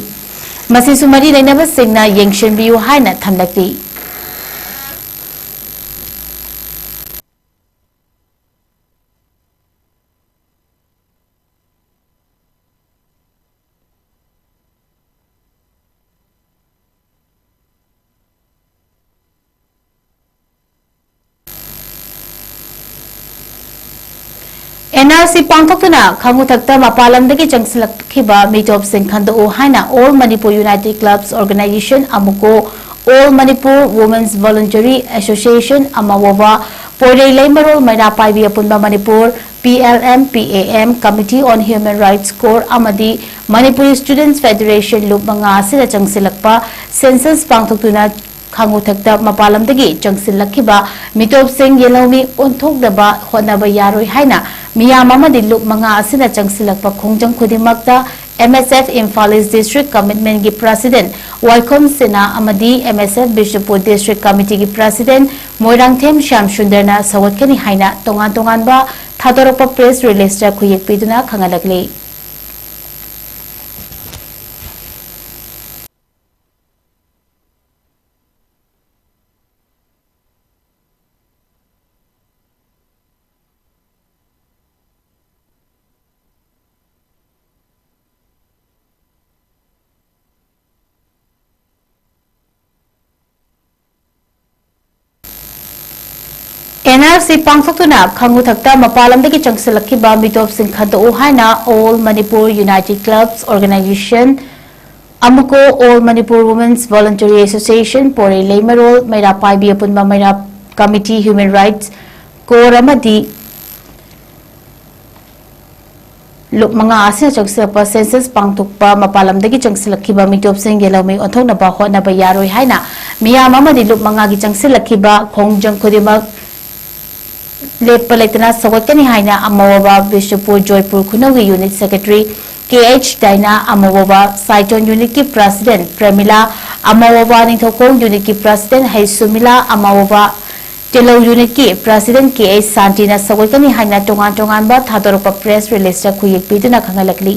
ꯃꯁꯤꯁꯨ ꯃꯔꯤ ꯂꯩꯅꯕꯁꯤꯡꯅ ꯌꯦꯡꯁꯤꯟꯕꯤꯌꯨ ꯍꯥꯏꯅ ꯊꯝꯂꯛꯂꯤ꯫ NRC ꯄꯥꯡꯊꯣꯛꯇꯨꯅ ꯈꯥꯉꯨꯊꯛꯇ ꯃꯄꯥꯟ ꯂꯝꯗꯒꯤ ꯆꯪꯁꯤꯜꯂꯛꯈꯤꯕ ꯃꯤꯇꯣꯞꯁꯤꯡ ꯈꯟꯗꯣꯛꯎ ꯍꯥꯏꯅ All Manipur United Clubs Organization, AMUCO, All Manipur Women's Voluntary Association, AMAWOWA, ꯄꯣꯏꯔꯩ ꯂꯩꯃꯔꯣꯜ ꯃꯩꯔꯥ ꯄꯥꯏꯕꯤ ꯑꯄꯨꯟꯕ Manipur, PLM, PAM, Committee on Human Rights Core ꯑꯃꯗꯤ Manipuri Students Federation ꯂꯨꯞ ꯃꯉꯥ ꯑꯁꯤꯅ ꯆꯪꯁꯤꯜꯂꯛꯄ census ꯄꯥꯡꯊꯣꯛꯇꯨꯅ ꯈꯥꯉꯨꯊꯛꯇ ꯃꯄꯥꯟ ꯂꯝꯗꯒꯤ ꯆꯪꯁꯤꯜꯂꯛꯈꯤꯕ ꯃꯤꯇꯣꯞꯁꯤꯡ ꯌꯦꯜꯍꯧꯃꯤ ꯑꯣꯟꯊꯣꯛꯅꯕ ꯍꯣꯠꯅꯕ ꯌꯥꯔꯣꯏ ꯍꯥꯏꯅ ꯃꯤꯌꯥꯝ ꯑꯃꯗꯤ ꯂꯨꯞ ꯃꯉꯥ ꯑꯁꯤꯅ ꯆꯪꯁꯤꯜꯂꯛꯄ ꯈꯣꯡꯖꯪ ꯈꯨꯗꯤꯡꯃꯛꯇ MSF Imphal East District Commitmentꯀꯤ President ꯋꯥꯏꯈꯣꯝ ꯁꯤꯅꯥ ꯑꯃꯗꯤ MSF Bishnupur District Committeeꯒꯤ President Moirangthem Shyam ꯁꯨꯟꯗꯔꯅ ꯁꯧꯒꯠꯀꯅꯤ ꯍꯥꯏꯅ ꯇꯣꯉꯥꯟ ꯇꯣꯉꯥꯟꯕ ꯊꯥꯗꯣꯔꯛꯄ press releaseꯇ ꯈꯨꯌꯦꯛ ꯄꯤꯗꯨꯅ ꯈꯪꯍꯜꯂꯛꯂꯤ꯫ NRC ꯄꯥꯡꯊꯣꯛꯇꯨꯅ ꯈꯥꯡꯉꯨꯊꯛꯇ ꯃꯄꯥꯟ ꯂꯝꯗꯒꯤ ꯆꯪꯁꯤꯜꯂꯛꯈꯤꯕ ꯃꯤꯇꯣꯞꯁꯤꯡ ꯈꯟꯗꯣꯛꯎ ꯍꯥꯏꯅ All Manipur United Clubs Organization, AMUCO, All Manipur Women's Voluntary Association, ꯄꯣꯔꯩ ꯂꯩꯃꯔꯣꯜ, ꯃꯩꯔꯥ ꯄꯥꯏꯕꯤ ꯑꯄꯨꯟꯕ ꯃꯩꯔꯥ committee, Human Rights Corps ꯑꯃꯗꯤ ꯂꯨꯞ ꯃꯉꯥ ꯑꯁꯤꯅ ꯆꯪꯁꯤꯜꯂꯛꯄ census ꯄꯥꯡꯊꯣꯛꯄ ꯃꯄꯥꯟ ꯂꯝꯗꯒꯤ ꯆꯪꯁꯤꯜꯂꯛꯈꯤꯕ ꯃꯤꯇꯣꯞꯁꯤꯡ ꯌꯦꯜꯍꯧꯃꯤ ꯑꯣꯟꯊꯣꯛꯅꯕ ꯍꯣꯠꯅꯕ ꯌꯥꯔꯣꯏ ꯍꯥꯏꯅ ꯃꯤꯌꯥꯝ ꯑꯃꯗꯤ ꯂꯨꯞ ꯃꯉꯥꯒꯤ ꯆꯪꯁꯤꯜꯂꯛꯈꯤꯕ ꯈꯣꯡꯖꯪ ꯈꯨꯗꯤꯡꯃꯛ ꯂꯦꯞꯄ ꯂꯩꯇꯅ ꯁꯧꯒꯠꯀꯅꯤ ꯍꯥꯏꯅ ꯑꯃꯋꯥꯕ Bishnupur Jaipur ꯈꯨꯅꯧꯒꯤ unit secretary K H ꯗꯥꯏꯅꯥ, ꯑꯃꯋꯥꯕ ꯁꯥꯏꯇꯣꯟ unitꯀꯤ president ꯄ꯭ꯔꯦꯃꯤꯂꯥ, ꯑꯃꯋꯥꯕ Ningthoukhong unitꯀꯤ president ꯍꯩꯁꯨꯃꯤꯂꯥ, ꯑꯃꯋꯥꯕ ꯇꯦꯂꯧ unitꯀꯤ president K H ꯁꯥꯟꯇꯤꯅ ꯁꯧꯒꯠꯀꯅꯤ ꯍꯥꯏꯅ ꯇꯣꯉꯥꯟ ꯇꯣꯉꯥꯟꯕ ꯊꯥꯗꯣꯔꯛꯄ press releaseꯇ ꯈꯨꯌꯦꯛ ꯄꯤꯗꯨꯅ ꯈꯪꯍꯜꯂꯛꯂꯤ꯫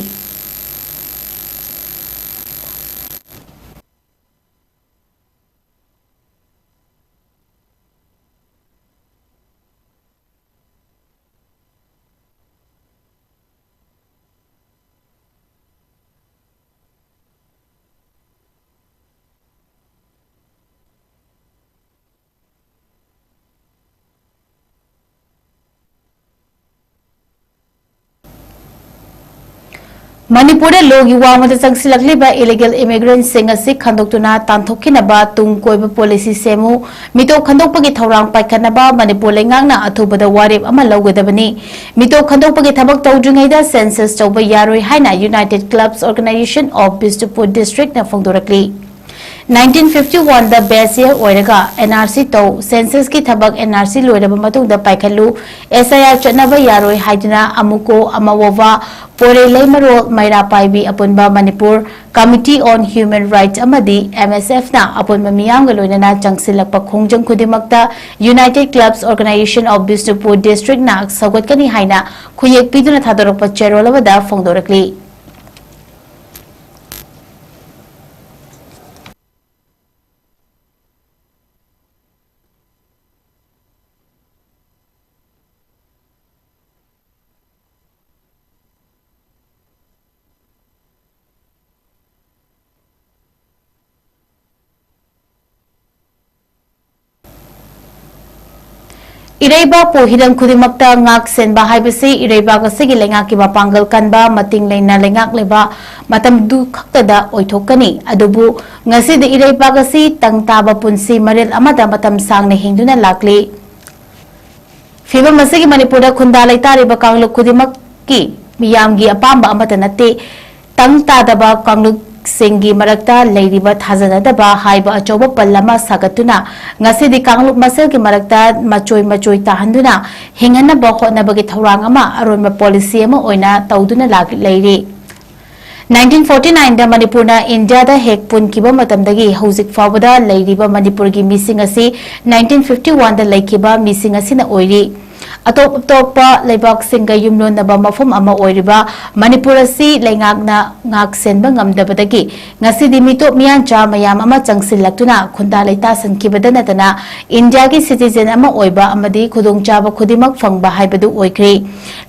ꯃꯅꯤꯄꯨꯔꯗ ꯂꯣꯒꯤ ꯋꯥꯡꯃꯗ ꯆꯪꯁꯤꯜꯂꯛꯂꯤꯕ illegal immigrantꯁꯤꯡ ꯑꯁꯤ ꯈꯟꯗꯣꯛꯇꯨꯅ ꯇꯥꯟꯊꯣꯛꯈꯤꯅꯕ ꯇꯨꯡ ꯀꯣꯏꯕ policy ꯁꯦꯝꯃꯨ, ꯃꯤꯇꯣꯞ ꯈꯟꯗꯣꯛꯄꯒꯤ ꯊꯧꯔꯥꯡ ꯄꯥꯏꯈꯠꯅꯕ ꯃꯅꯤꯄꯨꯔ ꯂꯩꯉꯥꯛꯅ ꯑꯊꯨꯕꯗ ꯋꯥꯔꯦꯞ ꯑꯃ ꯂꯧꯒꯗꯕꯅꯤ꯫ ꯃꯤꯇꯣꯞ ꯈꯟꯗꯣꯛꯄꯒꯤ ꯊꯕꯛ ꯇꯧꯗ꯭ꯔꯤꯉꯩꯗ census ꯇꯧꯕ ꯌꯥꯔꯣꯏ ꯍꯥꯏꯅ United Clubs Organization of Bishnupur Districtꯅ ꯐꯣꯡꯗꯣꯔꯛꯂꯤ꯫ ꯅꯥꯏꯟꯇꯤꯟ ꯐꯤꯐꯇꯤ ꯋꯥꯟꯗ ꯕꯦꯁ ꯌꯔ ꯑꯣꯏꯔꯒ ꯑꯦꯟ ꯑꯥꯔ ꯁꯤ ꯇꯧ, ꯁꯦꯟꯁꯁꯀꯤ ꯊꯕꯛ ꯑꯦꯟ ꯑꯥꯔ ꯁꯤ ꯂꯣꯏꯔꯕ ꯃꯇꯨꯡꯗ ꯄꯥꯏꯈꯠꯂꯨ, ꯑꯦꯁ ꯑꯥꯏ ꯑꯥꯔ ꯆꯠꯅꯕ ꯌꯥꯔꯣꯏ ꯍꯥꯏꯗꯨꯅ ꯑꯃꯨꯀꯣ ꯑꯃꯋꯣꯚꯥ, ꯄꯣꯔꯩ ꯂꯩꯃꯔꯣꯜ, ꯃꯩꯔꯥ ꯄꯥꯏꯕꯤ ꯑꯄꯨꯟꯕ Manipur Committee on Human Rights ꯑꯃꯗꯤ ꯑꯦꯝ ꯑꯦꯁ ꯑꯦꯐꯅ ꯑꯄꯨꯟꯕ ꯃꯤꯌꯥꯝꯒ ꯂꯣꯏꯅꯅ ꯆꯪꯁꯤꯜꯂꯛꯄ ꯈꯣꯡꯖꯪ ꯈꯨꯗꯤꯡꯃꯛꯇ United Clubs Organisation of Bishnupur Districtꯅ ꯁꯧꯒꯠꯀꯅꯤ ꯍꯥꯏꯅ ꯈꯨꯌꯦꯛ ꯄꯤꯗꯨꯅ ꯊꯥꯗꯣꯔꯛꯄ ꯆꯦꯔꯣꯜ ꯑꯃꯗ ꯐꯣꯡꯗꯣꯔꯛꯂꯤ꯫ ꯏꯔꯩꯕꯥꯛꯄꯨ ꯍꯤꯔꯝ ꯈꯨꯗꯤꯡꯃꯛꯇ ꯉꯥꯛ ꯁꯦꯟꯕ ꯍꯥꯏꯕꯁꯤ ꯏꯔꯩꯕꯥꯛ ꯑꯁꯤꯒꯤ ꯂꯩꯉꯥꯛꯀꯤ ꯃꯄꯥꯡꯒꯜ ꯀꯟꯕ, ꯃꯇꯤꯡ ꯂꯩꯅ ꯂꯩꯉꯥꯛꯂꯤꯕ ꯃꯇꯝꯗꯨ ꯈꯛꯇꯗ ꯑꯣꯏꯊꯣꯛꯀꯅꯤ꯫ ꯑꯗꯨꯕꯨ ꯉꯁꯤꯗꯤ ꯏꯔꯩꯕꯥꯛ ꯑꯁꯤ ꯇꯪ ꯇꯥꯕ ꯄꯨꯟꯁꯤ ꯃꯔꯦꯜ ꯑꯃꯗ ꯃꯇꯝ ꯁꯥꯡꯅ ꯍꯤꯡꯗꯨꯅ ꯂꯥꯛꯂꯤ꯫ ꯐꯤꯚꯝ ꯑꯁꯤꯒꯤ ꯃꯅꯤꯄꯨꯔꯗ ꯈꯨꯟꯗꯥ ꯂꯩꯇꯥꯔꯤꯕ ꯀꯥꯡꯂꯨꯞ ꯈꯨꯗꯤꯡꯃꯛꯀꯤ ꯃꯤꯌꯥꯝꯒꯤ ꯑꯄꯥꯝꯕ ꯑꯃꯠꯇ ꯅꯠꯇꯦ꯫ ꯇꯪ ꯇꯥꯗꯕ ꯀꯥꯡꯂꯨꯞꯁꯤꯡꯒꯤ ꯃꯔꯛꯇ ꯂꯩꯔꯤꯕ ꯊꯥꯖꯅꯗꯕ ꯍꯥꯏꯕ ꯑꯆꯧꯕ ꯄꯜ ꯑꯃ ꯁꯥꯒꯠꯇꯨꯅ ꯉꯁꯤꯗꯤ ꯀꯥꯡꯂꯨꯞ ꯃꯁꯦꯜꯒꯤ ꯃꯔꯛꯇ ꯃꯆꯣꯏ ꯃꯆꯣꯏ ꯇꯥꯍꯟꯗꯨꯅ ꯍꯤꯡꯍꯟꯅꯕ ꯍꯣꯠꯅꯕꯒꯤ ꯊꯧꯔꯥꯡ ꯑꯃ ꯑꯔꯣꯟꯕ ꯄꯣꯂꯤꯁꯤ ꯑꯃ ꯑꯣꯏꯅ ꯇꯧꯗꯨꯅ ꯂꯥꯛ-, ꯂꯩꯔꯤ꯫ ꯅꯥꯏꯟꯇꯤꯟ ꯐꯣꯔꯇꯤ ꯅꯥꯏꯟꯗ ꯃꯅꯤꯄꯨꯔꯅ ꯏꯟꯗꯤꯌꯥꯗ ꯍꯦꯛ ꯄꯨꯟꯈꯤꯕ ꯃꯇꯝꯗꯒꯤ ꯍꯧꯖꯤꯛ ꯐꯥꯎꯕꯗ ꯂꯩꯔꯤꯕ ꯃꯅꯤꯄꯨꯔꯒꯤ ꯃꯤꯁꯤꯡ ꯑꯁꯤ ꯅꯥꯏꯟꯇꯤꯟ ꯐꯤꯐꯇꯤ ꯋꯥꯟꯗ ꯂꯩꯈꯤꯕ ꯃꯤꯁꯤꯡ ꯑꯁꯤꯅ ꯑꯣꯏꯔꯤ꯫ ꯑꯇꯣꯞ ꯑꯇꯣꯞꯄ ꯂꯩꯕꯥꯛꯁꯤꯡꯒ ꯌꯨꯝꯂꯣꯟꯅꯕ ꯃꯐꯝ ꯑꯃ ꯑꯣꯏꯔꯤꯕ ꯃꯅꯤꯄꯨꯔ ꯑꯁꯤ ꯂꯩꯉꯥꯛꯅ ꯉꯥꯛ ꯁꯦꯟꯕ ꯉꯝꯗꯕꯗꯒꯤ ꯉꯁꯤꯗꯤ ꯃꯤꯇꯣꯞ ꯃꯤꯌꯥꯟꯆꯥ ꯃꯌꯥꯝ ꯑꯃ ꯆꯪꯁꯤꯜꯂꯛꯇꯨꯅ ꯈꯨꯟꯗꯥ ꯂꯩꯇꯥꯁꯟꯈꯤꯕꯗ ꯅꯠꯇꯅ ꯏꯟꯗꯤꯌꯥꯒꯤ ꯁꯤꯇꯤꯖꯦꯟ ꯑꯃ ꯑꯣꯏꯕ ꯑꯃꯗꯤ ꯈꯨꯗꯣꯡꯆꯥꯕ ꯈꯨꯗꯤꯡꯃꯛ ꯐꯪꯕ ꯍꯥꯏꯕꯗꯨ ꯑꯣꯏꯈ꯭ꯔꯦ꯫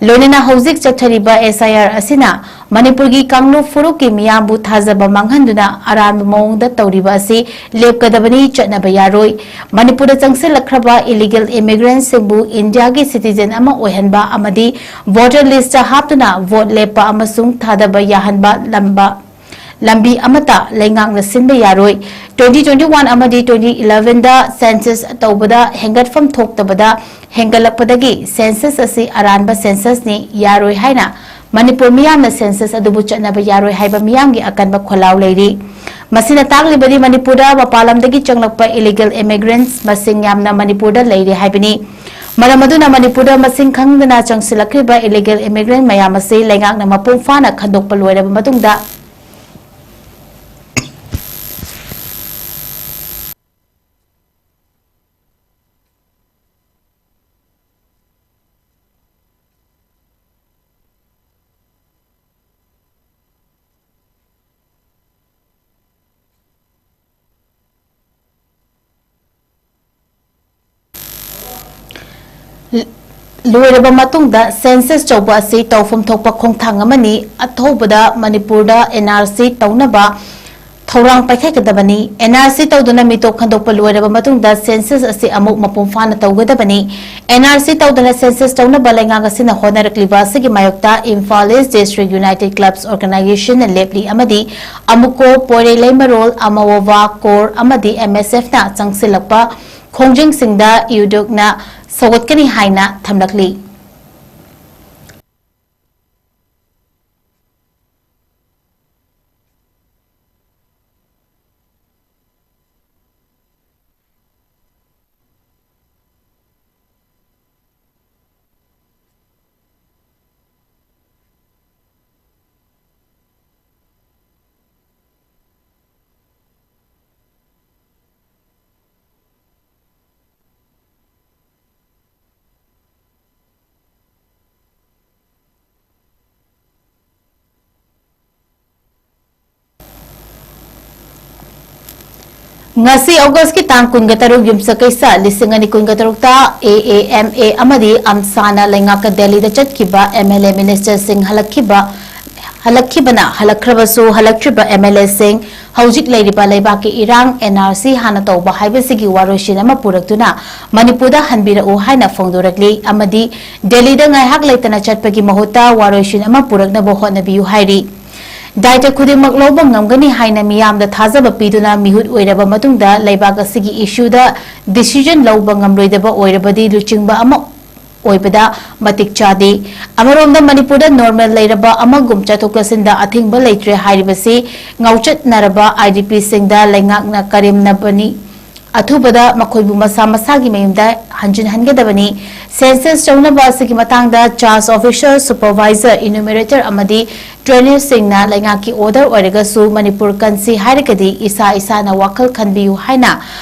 ꯂꯣꯏꯅꯅ ꯍꯧꯖꯤꯛ ꯆꯠꯊꯔꯤꯕ ꯑꯦꯁ ꯑꯥꯏ ꯑꯥꯔ ꯑꯁꯤꯅ ꯃꯅꯤꯄꯨꯔꯒꯤ ꯀꯥꯡꯂꯨꯞ ꯐꯨꯔꯨꯞꯀꯤ ꯃꯤꯌꯥꯝꯕꯨ ꯊꯥꯖꯕ ꯃꯥꯡꯍꯟꯗꯨꯅ ꯑꯔꯥꯟꯕ ꯃꯑꯣꯡꯗ ꯇꯧꯔꯤꯕ ꯑꯁꯤ ꯂꯦꯞꯀꯗꯕꯅꯤ, ꯆꯠꯅꯕ ꯌꯥꯔꯣꯏ꯫ ꯃꯅꯤꯄꯨꯔꯗ ꯆꯪꯁꯤꯜꯂꯛꯈ꯭ꯔꯕ ꯏꯂꯤꯒꯦꯜ ꯏꯃꯤꯒ꯭ꯔꯦꯟꯠꯁꯤꯡꯕꯨ ꯏꯟꯗꯤꯌꯥꯒꯤ ꯁꯤꯇꯤꯖꯦꯟ ꯑꯃ ꯑꯣꯏꯍꯟꯕ ꯑꯃꯗꯤ ꯚꯣꯇꯔ ꯂꯤꯁ꯭ꯠꯇ ꯍꯥꯞꯇꯨꯅ ꯚꯣꯠ ꯂꯦꯞꯄ ꯑꯃꯁꯨꯡ ꯊꯥꯗꯕ ꯌꯥꯍꯟꯕ ꯂꯝꯕ ꯂꯝꯕꯤ ꯑꯃꯠꯇ ꯂꯩꯉꯥꯛꯅ ꯁꯤꯟꯕ ꯌꯥꯔꯣꯏ꯫ ꯇ꯭ꯋꯦꯟꯇꯤ ꯇ꯭ꯋꯦꯟꯇꯤ ꯋꯥꯟ ꯑꯃꯗꯤ ꯇ꯭ꯋꯦꯟꯇꯤ ꯏꯂꯦꯚꯦꯟꯗ ꯁꯦꯟꯁꯁ ꯇꯧꯕꯗ ꯍꯦꯟꯒꯠꯐꯝ ꯊꯣꯛꯇꯕꯗ ꯍꯦꯟꯒꯠꯂꯛꯄꯗꯒꯤ ꯁꯦꯟꯁꯁ ꯑꯁꯤ ꯑꯔꯥꯟꯕ ꯁꯦꯟꯁꯁꯅꯤ, ꯌꯥꯔꯣꯏ ꯍꯥꯏꯅ ꯃꯅꯤꯄꯨꯔ ꯃꯤꯌꯥꯝꯅ ꯁꯦꯟꯁꯁ ꯑꯗꯨꯕꯨ ꯆꯠꯅꯕ ꯌꯥꯔꯣꯏ ꯍꯥꯏꯕ ꯃꯤꯌꯥꯝꯒꯤ ꯑꯀꯟꯕ ꯈꯣꯜꯂꯥꯎ ꯂꯩꯔꯤ꯫ ꯃꯁꯤꯅ ꯇꯥꯛꯂꯤꯕꯗꯤ ꯃꯅꯤꯄꯨꯔꯗ ꯃꯄꯥꯟ ꯂꯝꯗꯒꯤ ꯆꯪꯂꯛꯄ illegal immigrants ꯃꯁꯤꯡ ꯌꯥꯝꯅ ꯃꯅꯤꯄꯨꯔꯗ ꯂꯩꯔꯤ ꯍꯥꯏꯕꯅꯤ꯫ ꯃꯔꯝ ꯑꯗꯨꯅ ꯃꯅꯤꯄꯨꯔꯗ ꯃꯁꯤꯡ ꯈꯪꯗꯅ ꯆꯪꯁꯤꯜꯂꯛꯈ꯭ꯔꯤꯕ illegal immigrant ꯃꯌꯥꯝ ꯑꯁꯤ ꯂꯩꯉꯥꯛꯅ ꯃꯄꯨꯡ ꯐꯥꯅ ꯈꯟꯗꯣꯛꯄ ꯂꯣꯏꯔꯕ ꯃꯇꯨꯡꯗ ꯂꯣꯏꯔꯕ ꯃꯇꯨꯡꯗ census ꯇꯧꯕ ꯑꯁꯤ ꯇꯧꯐꯝ ꯊꯣꯛꯄ ꯈꯣꯡꯊꯥꯡ ꯑꯃꯅꯤ꯫ ꯑꯊꯧꯕꯗ ꯃꯅꯤꯄꯨꯔꯗ N R C ꯇꯧꯅꯕ ꯊꯧꯔꯥꯡ ꯄꯥꯏꯈꯠꯀꯗꯕꯅꯤ꯫ N R C ꯇꯧꯗꯨꯅ ꯃꯤꯇꯣꯞ ꯈꯟꯗꯣꯛꯄ ꯂꯣꯏꯔꯕ ꯃꯇꯨꯡꯗ census ꯑꯁꯤ ꯑꯃꯨꯛ ꯃꯄꯨꯡ ꯐꯥꯅ ꯇꯧꯒꯗꯕꯅꯤ꯫ N R C ꯇꯧꯗꯅ census ꯇꯧꯅꯕ ꯂꯩꯉꯥꯛ ꯑꯁꯤꯅ ꯍꯣꯠꯅꯔꯛꯂꯤꯕ ꯑꯁꯤꯒꯤ ꯃꯥꯌꯣꯛꯇ Imphal East District United Clubs Organization ꯅ ꯂꯦꯞꯂꯤ ꯑꯃꯗꯤ ꯑꯃꯨꯀꯣ, ꯄꯣꯏꯔꯩ ꯂꯩꯃꯔꯣꯜ, ꯑꯃꯋꯣꯋꯥ, ꯀꯣꯔ ꯑꯃꯗꯤ M S F ꯅ ꯆꯪꯁꯤꯜꯂꯛꯄ ꯈꯣꯡꯖꯪꯁꯤꯡꯗ ꯏꯌꯨꯗꯨꯛꯅ ꯁꯧꯒꯠꯀꯅꯤ ꯍꯥꯏꯅ ꯊꯝꯂꯛꯂꯤ꯫ ꯉꯁꯤ ꯑꯣꯒꯁꯀꯤ ꯇꯥꯡ ꯀꯨꯟꯒ ꯇꯔꯨꯛ, ꯌꯨꯝꯁꯀꯩꯁ ꯂꯤꯁꯤꯡ ꯑꯅꯤ ꯀꯨꯟꯒ ꯇꯔꯨꯛꯇ A A M A ꯑꯃꯗꯤ ꯑꯝꯁꯥꯅ ꯂꯩꯉꯥꯛꯀ ꯗꯦꯜꯂꯤꯗ ꯆꯠꯈꯤꯕ M L A minister ꯁꯤꯡ ꯍꯜꯂꯛꯈꯤꯕ, ꯍꯜꯂꯛꯈꯤꯕꯅ ꯍꯜꯂꯛꯈ꯭ꯔꯕꯁꯨ ꯍꯜꯂꯛꯇ꯭ꯔꯤꯕ M L A ꯁꯤꯡ ꯍꯧꯖꯤꯛ ꯂꯩꯔꯤꯕ ꯂꯩꯕꯥꯛꯀꯤ ꯏꯔꯥꯡ, N R C ꯍꯥꯟꯅ ꯇꯧꯕ ꯍꯥꯏꯕꯁꯤꯒꯤ ꯋꯥꯔꯣꯏꯁꯤꯟ ꯑꯃ ꯄꯨꯔꯛꯇꯨꯅ ꯃꯅꯤꯄꯨꯔꯗ ꯍꯟꯕꯤꯔꯛꯎ ꯍꯥꯏꯅ ꯐꯣꯡꯗꯣꯔꯛꯂꯤ ꯑꯃꯗꯤ ꯗꯦꯜꯂꯤꯗ ꯉꯥꯏꯍꯥꯛ ꯂꯩꯇꯅ ꯆꯠꯄꯒꯤ ꯃꯍꯨꯠꯇ ꯋꯥꯔꯣꯏꯁꯤꯟ ꯑꯃ ꯄꯨꯔꯛꯅꯕ ꯍꯣꯠꯅꯕꯤꯌꯨ ꯍꯥꯏꯔꯤ꯫ ꯗꯥꯏꯇ ꯈꯨꯗꯤꯡꯃꯛ ꯂꯧꯕ ꯉꯝꯒꯅꯤ ꯍꯥꯏꯅ ꯃꯤꯌꯥꯝꯗ ꯊꯥꯖꯕ ꯄꯤꯗꯨꯅ ꯃꯤꯍꯨꯠ ꯑꯣꯏꯔꯕ ꯃꯇꯨꯡꯗ ꯂꯩꯕꯥꯛ ꯑꯁꯤꯒꯤ ꯏꯁꯨꯗ decision ꯂꯧꯕ ꯉꯝꯂꯣꯏꯗꯕ ꯑꯣꯏꯔꯕꯗꯤ ꯂꯨꯆꯤꯡꯕ ꯑꯃ ꯑꯣꯏꯕꯗ ꯃꯇꯤꯛ ꯆꯥꯗꯦ꯫ ꯑꯃꯔꯣꯝꯗ ꯃꯅꯤꯄꯨꯔꯗ ꯅꯣꯔꯃꯦꯜ ꯂꯩꯔꯕ ꯑꯃꯒꯨꯝ ꯆꯠꯊꯣꯛ ꯆꯠꯁꯤꯟꯗ ꯑꯊꯤꯡꯕ ꯂꯩꯇ꯭ꯔꯦ ꯍꯥꯏꯔꯤꯕꯁꯤ ꯉꯥꯎꯆꯠꯅꯔꯕ ꯑꯥꯏ ꯗꯤ ꯄꯤꯁꯤꯡꯗ ꯂꯩꯉꯥꯛꯅ ꯀꯔꯦꯝꯅꯕꯅꯤ꯫ ꯑꯊꯨꯕꯗ ꯃꯈꯣꯏꯕꯨ ꯃꯁꯥ ꯃꯁꯥꯒꯤ ꯃꯌꯨꯝꯗ ꯍꯟꯖꯤꯟꯍꯟꯒꯗꯕꯅꯤ꯫ ꯁꯦꯟꯁꯁ ꯇꯧꯅꯕ ꯑꯁꯤꯒꯤ ꯃꯇꯥꯡꯗ ꯆꯥꯔꯖ ꯑꯣꯐꯤꯁꯔ, ꯁꯨꯄꯔꯚꯥꯏꯖꯔ, ꯏꯅꯨꯃꯦꯔꯦꯇꯔ ꯑꯃꯗꯤ ꯇ꯭ꯔꯦꯅꯔꯁꯤꯡꯅ ꯂꯩꯉꯥꯛꯀꯤ ꯑꯣꯔꯗꯔ ꯑꯣꯏꯔꯒꯁꯨ ꯃꯅꯤꯄꯨꯔ ꯀꯟꯁꯤ ꯍꯥꯏꯔꯒꯗꯤ ꯏꯁꯥ ꯏꯁꯥꯅ ꯋꯥꯈꯜ ꯈꯟꯕꯤꯌꯨ ꯍꯥꯏꯅ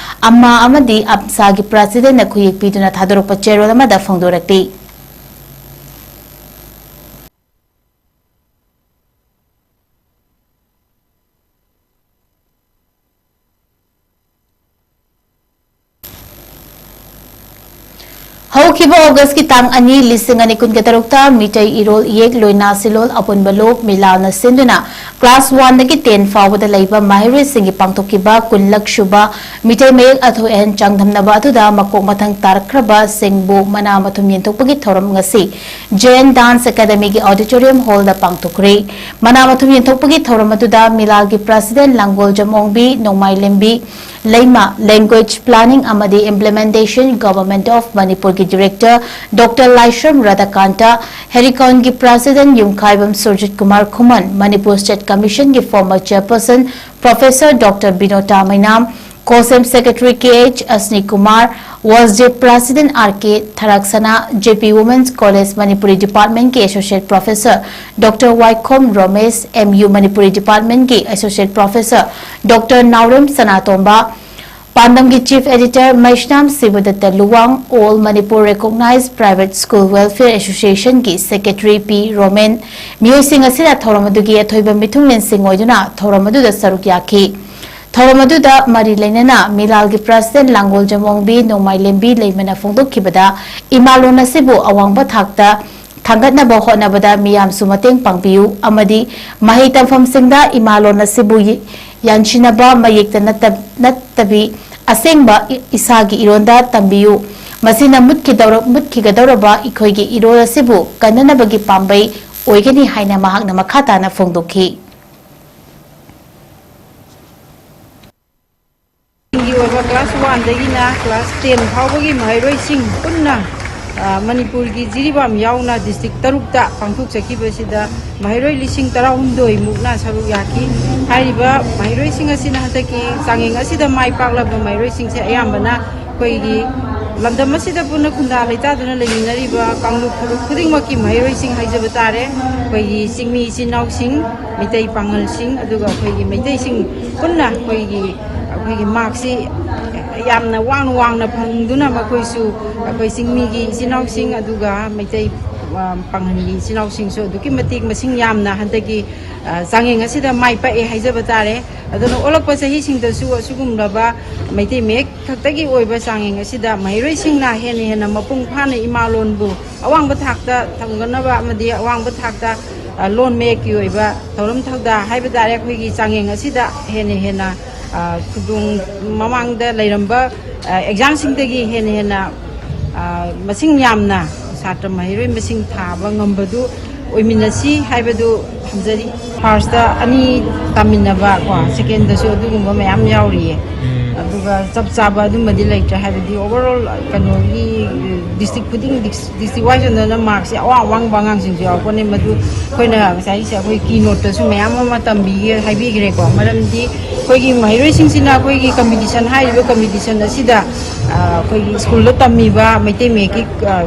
ꯑꯝꯃꯥ ꯑꯃꯗꯤ ꯑꯞꯁꯥꯒꯤ ꯄ꯭ꯔꯁꯤꯗꯦꯟꯠꯅ ꯈꯨꯌꯦꯛ ꯄꯤꯗꯨꯅ ꯊꯥꯗꯣꯔꯛꯄ ꯆꯦꯔꯣꯜ ꯑꯃꯗ ꯐꯣꯡꯗꯣꯔꯛꯂꯤ꯫ ꯍꯧꯈꯤꯕ ꯑꯣꯒꯁꯀꯤ ꯇꯥꯡ ꯑꯅꯤ, ꯂꯤꯁꯤꯡ ꯑꯅꯤ ꯀꯨꯟꯒ ꯇꯔꯨꯛꯇ ꯃꯤꯇꯩ ꯏꯔꯣꯜ ꯏꯌꯦꯛ ꯂꯣꯏꯅꯥ ꯁꯤꯂꯣꯜ ꯑꯄꯨꯟꯕ ꯂꯣꯛ ꯃꯤꯂꯥꯜꯅ ꯁꯤꯟꯗꯨꯅ ꯀ꯭ꯂꯥꯁ ꯋꯥꯟꯗꯒꯤ ꯇꯦꯟ ꯐꯥꯎꯕꯗ ꯂꯩꯕ ꯃꯍꯩꯔꯣꯏꯁꯤꯡꯒꯤ ꯄꯥꯡꯊꯣꯛꯈꯤꯕ ꯀꯨꯟꯂꯛ ꯁꯨꯕ ꯃꯤꯇꯩ ꯃꯌꯦꯛ ꯑꯊꯣꯏ ꯑꯍꯦꯟ ꯆꯥꯡꯗꯝꯅꯕ ꯑꯗꯨꯗ ꯃꯀꯣꯛ ꯃꯊꯪ ꯇꯥꯔꯛꯈ꯭ꯔꯕꯁꯤꯡꯕꯨ ꯃꯅꯥ ꯃꯊꯨꯝ ꯌꯦꯟꯊꯣꯛꯄꯒꯤ ꯊꯧꯔꯝ ꯉꯁꯤ ꯖꯦꯟ ꯗꯥꯟꯁ ꯑꯦꯀꯥꯗꯃꯤꯒꯤ ꯑꯣꯗꯤꯇꯣꯔꯤꯌꯝ ꯍꯣꯜꯗ ꯄꯥꯡꯊꯣꯛꯈ꯭ꯔꯦ꯫ ꯃꯅꯥ ꯃꯊꯨꯝ ꯌꯦꯟꯊꯣꯛꯄꯒꯤ ꯊꯧꯔꯝ ꯑꯗꯨꯗ ꯃꯤꯂꯥꯜꯒꯤ president Langoljam Ongbi Nongmaileimbi Leima, language planning ꯑꯃꯗꯤ ꯏꯝꯄ꯭ꯂꯤꯃꯦꯟꯇꯦꯁꯟ, ꯒꯚꯔꯟꯃꯦꯟꯠ ꯑꯣꯐ ꯃꯅꯤꯄꯨꯔꯒꯤ ꯗꯤꯔꯦꯛꯇꯔ ꯗꯣꯛꯇꯔ ꯂꯥꯏꯁ꯭ꯔꯝ ꯔꯥꯙꯥꯀꯥꯟꯇ, ꯍꯦꯔꯤꯀꯣꯟꯒꯤ ꯄ꯭ꯔꯁꯤꯗꯦꯟꯠ ꯌꯨꯝꯈꯥꯏꯕꯝ ꯁꯨꯔꯖꯤꯠ ꯀꯨꯃꯥꯔ ꯈꯨꯃꯟ, ꯃꯅꯤꯄꯨꯔ ꯁ꯭ꯇꯦꯠ ꯀꯃꯤꯁꯟꯒꯤ former chairperson professor doctor Binota Meinam, COSEM secretary K H Ashni Kumar, ꯋꯥꯁꯗꯦ president R K Tharaksana, J P women's college Manipuri ꯗꯤꯄꯥꯔꯠꯃꯦꯟꯠꯀꯤ associate professor doctor Waikhom Romesh, M U Manipuri ꯗꯤꯄꯥꯔꯠꯃꯦꯟꯠꯀꯤ associate professor doctor Naorem Sanatomba, ꯄꯥꯟꯗꯝꯒꯤ chief editor Meisnam Shibdatta Luwang, all Manipur recognise private school welfare ꯑꯦꯁꯣꯁꯤꯌꯦꯁꯟꯒꯤ secretary P Romen, ꯃꯤꯑꯣꯏꯁꯤꯡ ꯑꯁꯤꯅ ꯊꯧꯔꯝ ꯑꯗꯨꯒꯤ ꯑꯊꯣꯏꯕ ꯃꯤꯊꯨꯡꯂꯦꯟꯁꯤꯡ ꯑꯣꯏꯗꯨꯅ ꯊꯧꯔꯝ ꯑꯗꯨꯗ ꯁꯔꯨꯛ ꯌꯥꯈꯤ꯫ ꯊꯧꯔꯝ ꯑꯗꯨꯗ ꯃꯔꯤ ꯂꯩꯅꯅ ꯃꯤꯂꯥꯜꯒꯤ ꯄ꯭ꯔꯁꯤꯗꯦꯟꯠ ꯂꯥꯡꯒꯣꯜꯖꯝ ꯑꯣꯡꯕꯤ ꯅꯣꯡꯃꯥꯏꯂꯦꯝꯕꯤ ꯂꯩꯃꯅ ꯐꯣꯡꯗꯣꯛꯈꯤꯕꯗ, ꯏꯃꯥꯂꯣꯟ ꯑꯁꯤꯕꯨ ꯑꯋꯥꯡꯕ ꯊꯥꯛꯇ ꯊꯥꯡꯒꯠꯅꯕ ꯍꯣꯠꯅꯕꯗ ꯃꯤꯌꯥꯝꯁꯨ ꯃꯇꯦꯡ ꯄꯥꯡꯕꯤꯌꯨ ꯑꯃꯗꯤ ꯃꯍꯩ ꯇꯝꯐꯝꯁꯤꯡꯗ ꯏꯃꯥꯂꯣꯟ ꯑꯁꯤꯕꯨ ꯌ-, ꯌꯥꯟꯁꯤꯟꯅꯕ ꯃꯌꯦꯛꯇ ꯅꯠꯇ-, ꯅꯠꯇꯕꯤ ꯑꯁꯦꯡꯕ ꯏ-, ꯏꯁꯥꯒꯤ ꯏꯔꯣꯟꯗ ꯇꯝꯕꯤꯌꯨ꯫ ꯃꯁꯤꯅ ꯃꯨꯠꯈꯤꯗꯧꯔ-, ꯃꯨꯠꯈꯤꯒꯗꯧꯔꯕ ꯑꯩꯈꯣꯏꯒꯤ ꯏꯔꯣꯜ ꯑꯁꯤꯕꯨ ꯀꯟꯅꯅꯕꯒꯤ ꯄꯥꯝꯕꯩ ꯑꯣꯏꯒꯅꯤ ꯍꯥꯏꯅ ꯃꯍꯥꯛꯅ ꯃꯈꯥ ꯇꯥꯅ ꯐꯣꯡꯗꯣꯛꯈꯤ꯫ ꯒꯤ ꯑꯣꯏꯕ ꯀ꯭ꯂꯥꯁ ꯋꯥꯟꯗꯒꯤꯅ ꯀ꯭ꯂꯥꯁ ꯇꯦꯟ ꯐꯥꯎꯕꯒꯤ ꯃꯍꯩꯔꯣꯏꯁꯤꯡ ꯄꯨꯟꯅ ꯑ, ꯃꯅꯤꯄꯨꯔꯒꯤ ꯖꯤꯔꯤꯕꯥꯝ ꯌꯥꯎꯅ ꯗꯤꯁꯇ꯭ꯔꯤꯛ ꯇꯔꯨꯛꯇ ꯄꯥꯡꯊꯣꯛꯆꯈꯤꯕꯁꯤꯗ ꯃꯍꯩꯔꯣꯏ ꯂꯤꯁꯤꯡ ꯇꯔꯥꯍꯨꯝꯗꯣꯏ ꯃꯨꯛꯅ ꯁꯔꯨꯛ ꯌꯥꯈꯤ꯫ ꯍꯥꯏꯔꯤꯕ ꯃꯍꯩꯔꯣꯏꯁꯤꯡ ꯑꯁꯤꯅ ꯍꯟꯗꯛꯀꯤ ꯆꯥꯡꯌꯦꯡ ꯑꯁꯤꯗ ꯃꯥꯏ ꯄꯥꯛꯂꯕ ꯃꯍꯩꯔꯣꯏꯁꯤꯡꯁꯦ ꯑꯌꯥꯝꯕꯅ ꯑꯩꯈꯣꯏꯒꯤ ꯂꯝꯗꯝ ꯑꯁꯤꯗ ꯄꯨꯟꯅ ꯈꯨꯟꯗꯥ ꯂꯩꯇꯥꯗꯨꯅ ꯂꯩꯃꯤꯟꯅꯔꯤꯕ ꯀꯥꯡꯂꯨꯞ ꯐꯨꯔꯨꯞ ꯈꯨꯗꯤꯡꯃꯛꯀꯤ ꯃꯍꯩꯔꯣꯏꯁꯤꯡ ꯍꯥꯏꯖꯕ ꯇꯥꯔꯦ꯫ ꯑꯩꯈꯣꯏꯒꯤ ꯆꯤꯡꯃꯤ ꯏꯆꯤꯟ ꯏꯅꯥꯎꯁꯤꯡ, ꯃꯩꯇꯩ ꯄꯥꯉꯜꯁꯤꯡ, ꯑꯗꯨꯒ ꯑꯩꯈꯣꯏꯒꯤ ꯃꯩꯇꯩꯁꯤꯡ ꯄꯨꯟꯅ ꯑꯩꯈꯣꯏꯒꯤ, ꯑꯩꯈꯣꯏꯒꯤ ꯃꯥꯔꯛꯁꯤ ꯌꯥꯝꯅ ꯋꯥꯡꯅ ꯋꯥꯡꯅ ꯐꯪꯗꯨꯅ ꯃꯈꯣꯏꯁꯨ ꯑꯩꯈꯣꯏ ꯆꯤꯡꯃꯤꯒꯤ ꯏꯆꯤꯟ ꯏꯅꯥꯎꯁꯤꯡ, ꯑꯗꯨꯒ ꯃꯩꯇꯩ, ꯑ, ꯄꯥꯉꯜꯒꯤ ꯏꯆꯤꯟ ꯏꯅꯥꯎꯁꯤꯡꯁꯨ ꯑꯗꯨꯛꯀꯤ ꯃꯇꯤꯛ ꯃꯁꯤꯡ ꯌꯥꯝꯅ ꯍꯟꯗꯛꯀꯤ, ꯑ, ꯆꯥꯡꯌꯦꯡ ꯑꯁꯤꯗ ꯃꯥꯏ ꯄꯥꯛꯑꯦ ꯍꯥꯏꯖꯕ ꯇꯥꯔꯦ꯫ ꯑꯗꯨꯅ ꯑꯣꯜꯂꯛꯄ ꯆꯍꯤꯁꯤꯡꯗꯁꯨ ꯑꯁꯤꯒꯨꯝꯂꯕ ꯃꯩꯇꯩ ꯃꯌꯦꯛ ꯈꯛꯇꯒꯤ ꯑꯣꯏꯕ ꯆꯥꯡꯌꯦꯡ ꯑꯁꯤꯗ ꯃꯍꯩꯔꯣꯏꯁꯤꯡꯅ ꯍꯦꯟꯅ ꯍꯦꯟꯅ ꯃꯄꯨꯡ ꯐꯥꯅ ꯏꯃꯥ ꯂꯣꯟꯕꯨ ꯑꯋꯥꯡꯕ ꯊꯥꯛꯇ ꯊꯝꯒꯠꯅꯕ ꯑꯃꯗꯤ ꯑꯋꯥꯡꯕ ꯊꯥꯛꯇ, ꯑ, ꯂꯣꯟ ꯃꯌꯦꯛꯀꯤ ꯑꯣꯏꯕ ꯊꯧꯔꯝ ꯊꯧꯗꯥ ꯍꯥꯏꯕ ꯇꯥꯔꯦ, ꯑꯩꯈꯣꯏꯒꯤ ꯆꯥꯡꯌꯦꯡ ꯑꯁꯤꯗ ꯍꯦꯟꯅ ꯍꯦꯟꯅ, ꯑ, ꯈꯨꯗꯣꯡ, ꯃꯃꯥꯡꯗ ꯂꯩꯔꯝꯕ, ꯑ, ꯑꯦꯛꯖꯥꯝꯁꯤꯡꯗꯒꯤ ꯍꯦꯟꯅ ꯍꯦꯟꯅ, ꯑ, ꯃꯁꯤꯡ ꯌꯥꯝꯅ ꯁꯥꯇ꯭ꯔ ꯃꯍꯩꯔꯣꯏ ꯃꯁꯤꯡ ꯊꯥꯕ ꯉꯝꯕꯗꯨ ꯑꯣꯏꯃꯤꯟꯅꯁꯤ ꯍꯥꯏꯕꯗꯨ ꯊꯝꯖꯔꯤ꯫ ꯐꯥꯔꯁꯇ ꯑꯅꯤ ꯇꯝꯃꯤꯟꯅꯕ ꯀꯣ, ꯁꯦꯀꯦꯟꯗꯁꯨ ꯑꯗꯨꯒꯨꯝꯕ ꯃꯌꯥꯝ ꯌꯥꯎꯔꯤꯌꯦ꯫ ꯑꯗꯨꯒ ꯆꯞ ꯆꯥꯕ ꯑꯗꯨꯝꯕꯗꯤ ꯂꯩꯇ꯭ꯔꯦ, ꯍꯥꯏꯕꯗꯤ ꯑꯣꯚꯔꯑꯣꯜ ꯀꯩꯅꯣꯒꯤ ꯗꯤꯁꯇ꯭ꯔꯤꯛ ꯈꯨꯗꯤꯡ, ꯗꯤꯁꯇ꯭ꯔꯤꯛ ꯋꯥꯏꯁ ꯑꯣꯏꯅ ꯃꯥꯔꯛꯁꯦ ꯑꯋꯥꯡ ꯑꯋꯥꯡꯕ ꯑꯉꯥꯡꯁꯤꯡꯁꯨ ꯌꯥꯎꯔꯛꯄꯅꯦ꯫ ꯃꯗꯨ ꯑꯩꯈꯣꯏꯅ ꯉꯁꯥꯏꯒꯤꯁꯦ ꯑꯩꯈꯣꯏ ꯀꯤ ꯅꯣꯠꯇꯁꯨ ꯃꯌꯥꯝ ꯑꯃ ꯇꯝꯕꯤꯒꯦ ꯍꯥꯏꯕꯤꯈ꯭ꯔꯦꯀꯣ꯫ ꯃꯔꯝꯗꯤ ꯑꯩꯈꯣꯏꯒꯤ ꯃꯍꯩꯔꯣꯏꯁꯤꯡꯁꯤꯅ ꯑꯩꯈꯣꯏꯒꯤ ꯀꯝꯄꯤꯇꯤꯁꯟ ꯍꯥꯏꯔꯤꯕ ꯀꯝꯄꯤꯇꯤꯁꯟ ꯑꯁꯤꯗ, ꯑ, ꯑꯩꯈꯣꯏꯒꯤ ꯁ꯭ꯀꯨꯜꯗ ꯇꯝꯃꯤꯕ ꯃꯩꯇꯩ ꯃꯌꯦꯛꯀꯤ, ꯑ,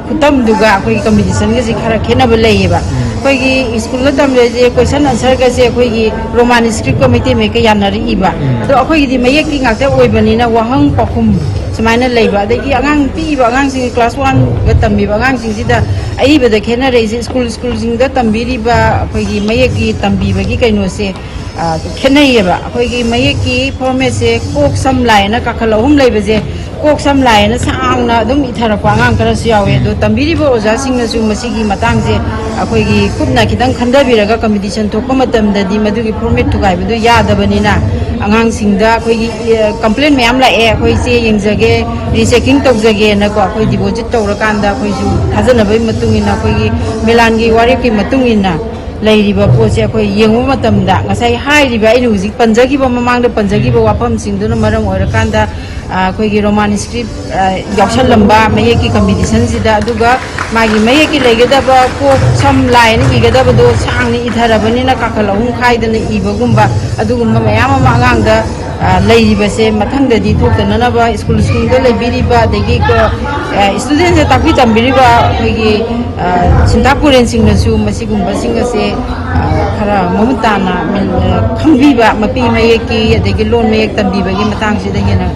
ꯈꯨꯇꯝꯗꯨꯒ ꯑꯩꯈꯣꯏꯒꯤ ꯀꯝꯄꯤꯇꯤꯁꯟꯒꯁꯦ ꯈꯔ ꯈꯦꯠꯅꯕ ꯂꯩꯌꯦꯕ꯫ ꯑꯩꯈꯣꯏꯒꯤ ꯁ꯭ꯀꯨꯜꯗ ꯇꯝꯕꯁꯦ ꯀꯣꯏꯁꯟ ꯑꯟꯁꯔꯒꯁꯦ ꯑꯩꯈꯣꯏꯒꯤ ꯔꯣꯃꯥꯟ ꯁ꯭ꯀ꯭ꯔꯤꯞꯀ ꯃꯩꯇꯩ ꯃꯌꯦꯛꯀ ꯌꯥꯅꯔꯛꯏꯕ꯫ ꯑꯗꯣ ꯑꯩꯈꯣꯏꯒꯤꯗꯤ ꯃꯌꯦꯛꯀꯤ ꯉꯥꯛꯇ ꯑꯣꯏꯕꯅꯤꯅ ꯋꯥꯍꯪ ꯄꯥꯎꯈꯨꯝ ꯁꯨꯃꯥꯏꯅ ꯂꯩꯕ꯫ ꯑꯗꯒꯤ ꯑꯉꯥꯡ ꯄꯤꯛꯏꯕ ꯑꯉꯥꯡꯁꯤꯡ, ꯀ꯭ꯂꯥꯁ ꯋꯥꯟꯒ ꯇꯝꯕꯤꯕ ꯑꯉꯥꯡꯁꯤꯡꯁꯤꯗ ꯑꯏꯕꯗ ꯈꯦꯠꯅꯔꯛꯏꯁꯦ, ꯁ꯭ꯀꯨꯜ ꯁ꯭ꯀꯨꯜꯁꯤꯡꯗ ꯇꯝꯕꯤꯔꯤꯕ ꯑꯩꯈꯣꯏꯒꯤ ꯃꯌꯦꯛꯀꯤ ꯇꯝꯕꯤꯕꯒꯤ ꯀꯩꯅꯣꯁꯦ, ꯑ, ꯈꯦꯠꯅꯩꯌꯦꯕ꯫ ꯑꯩꯈꯣꯏꯒꯤ ꯃꯌꯦꯛꯀꯤ ꯐꯣꯔꯃꯦꯠꯁꯦ ꯀꯣꯛ ꯁꯝ ꯂꯥꯏꯅ ꯀꯥꯈꯜ ꯑꯍꯨꯝ ꯂꯩꯕꯁꯦ, ꯀꯣꯛ ꯁꯝ ꯂꯥꯏꯅ ꯁꯥꯡꯅ ꯑꯗꯨꯝ ꯏꯊꯔꯛꯄ ꯑꯉꯥꯡ ꯈꯔꯁꯨ ꯌꯥꯎꯋꯦ꯫ ꯑꯗꯣ ꯇꯝꯕꯤꯔꯤꯕ ꯑꯣꯖꯥꯁꯤꯡꯅꯁꯨ ꯃꯁꯤꯒꯤ ꯃꯇꯥꯡꯁꯦ ꯑꯩꯈꯣꯏꯒꯤ ꯀꯨꯞꯅ ꯈꯤꯇꯪ ꯈꯟꯊꯕꯤꯔꯒ ꯀꯝꯄꯤꯇꯤꯁꯟ ꯊꯣꯛꯄ ꯃꯇꯝꯗꯗꯤ ꯃꯗꯨꯒꯤ ꯐꯣꯔꯃꯦꯠ ꯊꯨꯒꯥꯏꯕꯗꯨ ꯌꯥꯗꯕꯅꯤꯅ, ꯑꯉꯥꯡꯁꯤꯡꯗ ꯑꯩꯈꯣꯏꯒꯤ, ꯑ, ꯀꯝꯄ꯭ꯂꯦꯟ ꯃꯌꯥꯝ ꯂꯥꯛꯑꯦ, "ꯑꯩꯈꯣꯏ ꯆꯦ ꯌꯦꯡꯖꯒꯦ, ꯔꯤꯆꯦꯀꯤꯡ ꯇꯧꯖꯒꯦꯅꯀꯣ", ꯑꯩꯈꯣꯏ ꯗꯤꯄꯣꯖꯤꯠ ꯇꯧꯔꯀꯥꯟꯗ ꯑꯩꯈꯣꯏꯁꯨ ꯊꯥꯖꯅꯕꯒꯤ ꯃꯇꯨꯡ ꯏꯟꯅ, ꯑꯩꯈꯣꯏꯒꯤ ꯃꯤꯂꯥꯟꯒꯤ ꯋꯥꯔꯦꯞꯀꯤ ꯃꯇꯨꯡ ꯏꯟꯅ ꯂꯩꯔꯤꯕ ꯄꯣꯠꯁꯦ ꯑꯩꯈꯣꯏ ꯌꯦꯡꯕ ꯃꯇꯝꯗ ꯉꯁꯥꯏ ꯍꯥꯏꯔꯤꯕ, ꯑꯩꯅ ꯍꯧꯖꯤꯛ ꯄꯟꯖꯈꯤꯕ, ꯃꯃꯥꯡꯗ ꯄꯟꯖꯈꯤꯕ ꯋꯥꯐꯝꯁꯤꯡꯗꯨꯅ ꯃꯔꯝ ꯑꯣꯏꯔꯀꯥꯟꯗ, ꯑ, ꯑꯩꯈꯣꯏꯒꯤ Roman script, ꯑ, ꯌꯥꯎꯁꯜꯂꯝꯕ ꯃꯌꯦꯛꯀꯤ competitionꯁꯤꯗ, ꯑꯗꯨꯒ ꯃꯥꯒꯤ ꯃꯌꯦꯛꯀꯤ ꯂꯩꯒꯗꯕ ꯀꯣꯛ ꯁꯝ ꯂꯥꯏꯅ ꯏꯒꯗꯕꯗꯣ ꯁꯥꯡꯅ ꯏꯊꯔꯕꯅꯤꯅ ꯀꯥꯈꯜ ꯑꯍꯨꯝ ꯈꯥꯏꯗꯅ ꯏꯕꯒꯨꯝꯕ, ꯑꯗꯨꯒꯨꯝꯕ ꯃꯌꯥꯝ ꯑꯃ ꯑꯉꯥꯡꯗ, ꯑ, ꯂꯩꯔꯤꯕꯁꯦ ꯃꯊꯪꯗꯗꯤ ꯊꯣꯛꯇꯅꯅꯕ ꯁ꯭ꯀꯨꯜ ꯁ꯭ꯀꯨꯜꯗ ꯂꯩꯕꯤꯔꯤꯕ, ꯑꯗꯒꯤ ꯀꯣ-, ꯑ, studentꯁꯦ ꯇꯥꯛꯄꯤ ꯇꯝꯕꯤꯔꯤꯕ ꯑꯩꯈꯣꯏꯒꯤ, ꯑ, ꯁꯤꯟꯇꯥ ꯄꯨꯔꯦꯟꯁꯤꯡꯅꯁꯨ ꯃꯁꯤꯒꯨꯝꯕꯁꯤꯡ ꯑꯁꯦ, ꯑ, ꯈꯔ ꯃꯃꯨꯠ ꯇꯥꯅ ꯃꯤꯜ-, ꯑ, ꯈꯪꯕꯤꯕ, ꯃꯄꯤ ꯃꯌꯦꯛꯀꯤ ꯑꯗꯒꯤ ꯂꯣꯟ ꯃꯌꯦꯛ ꯇꯝꯕꯤꯕꯒꯤ ꯃꯇꯥꯡꯁꯤꯗ ꯍꯦꯟꯅ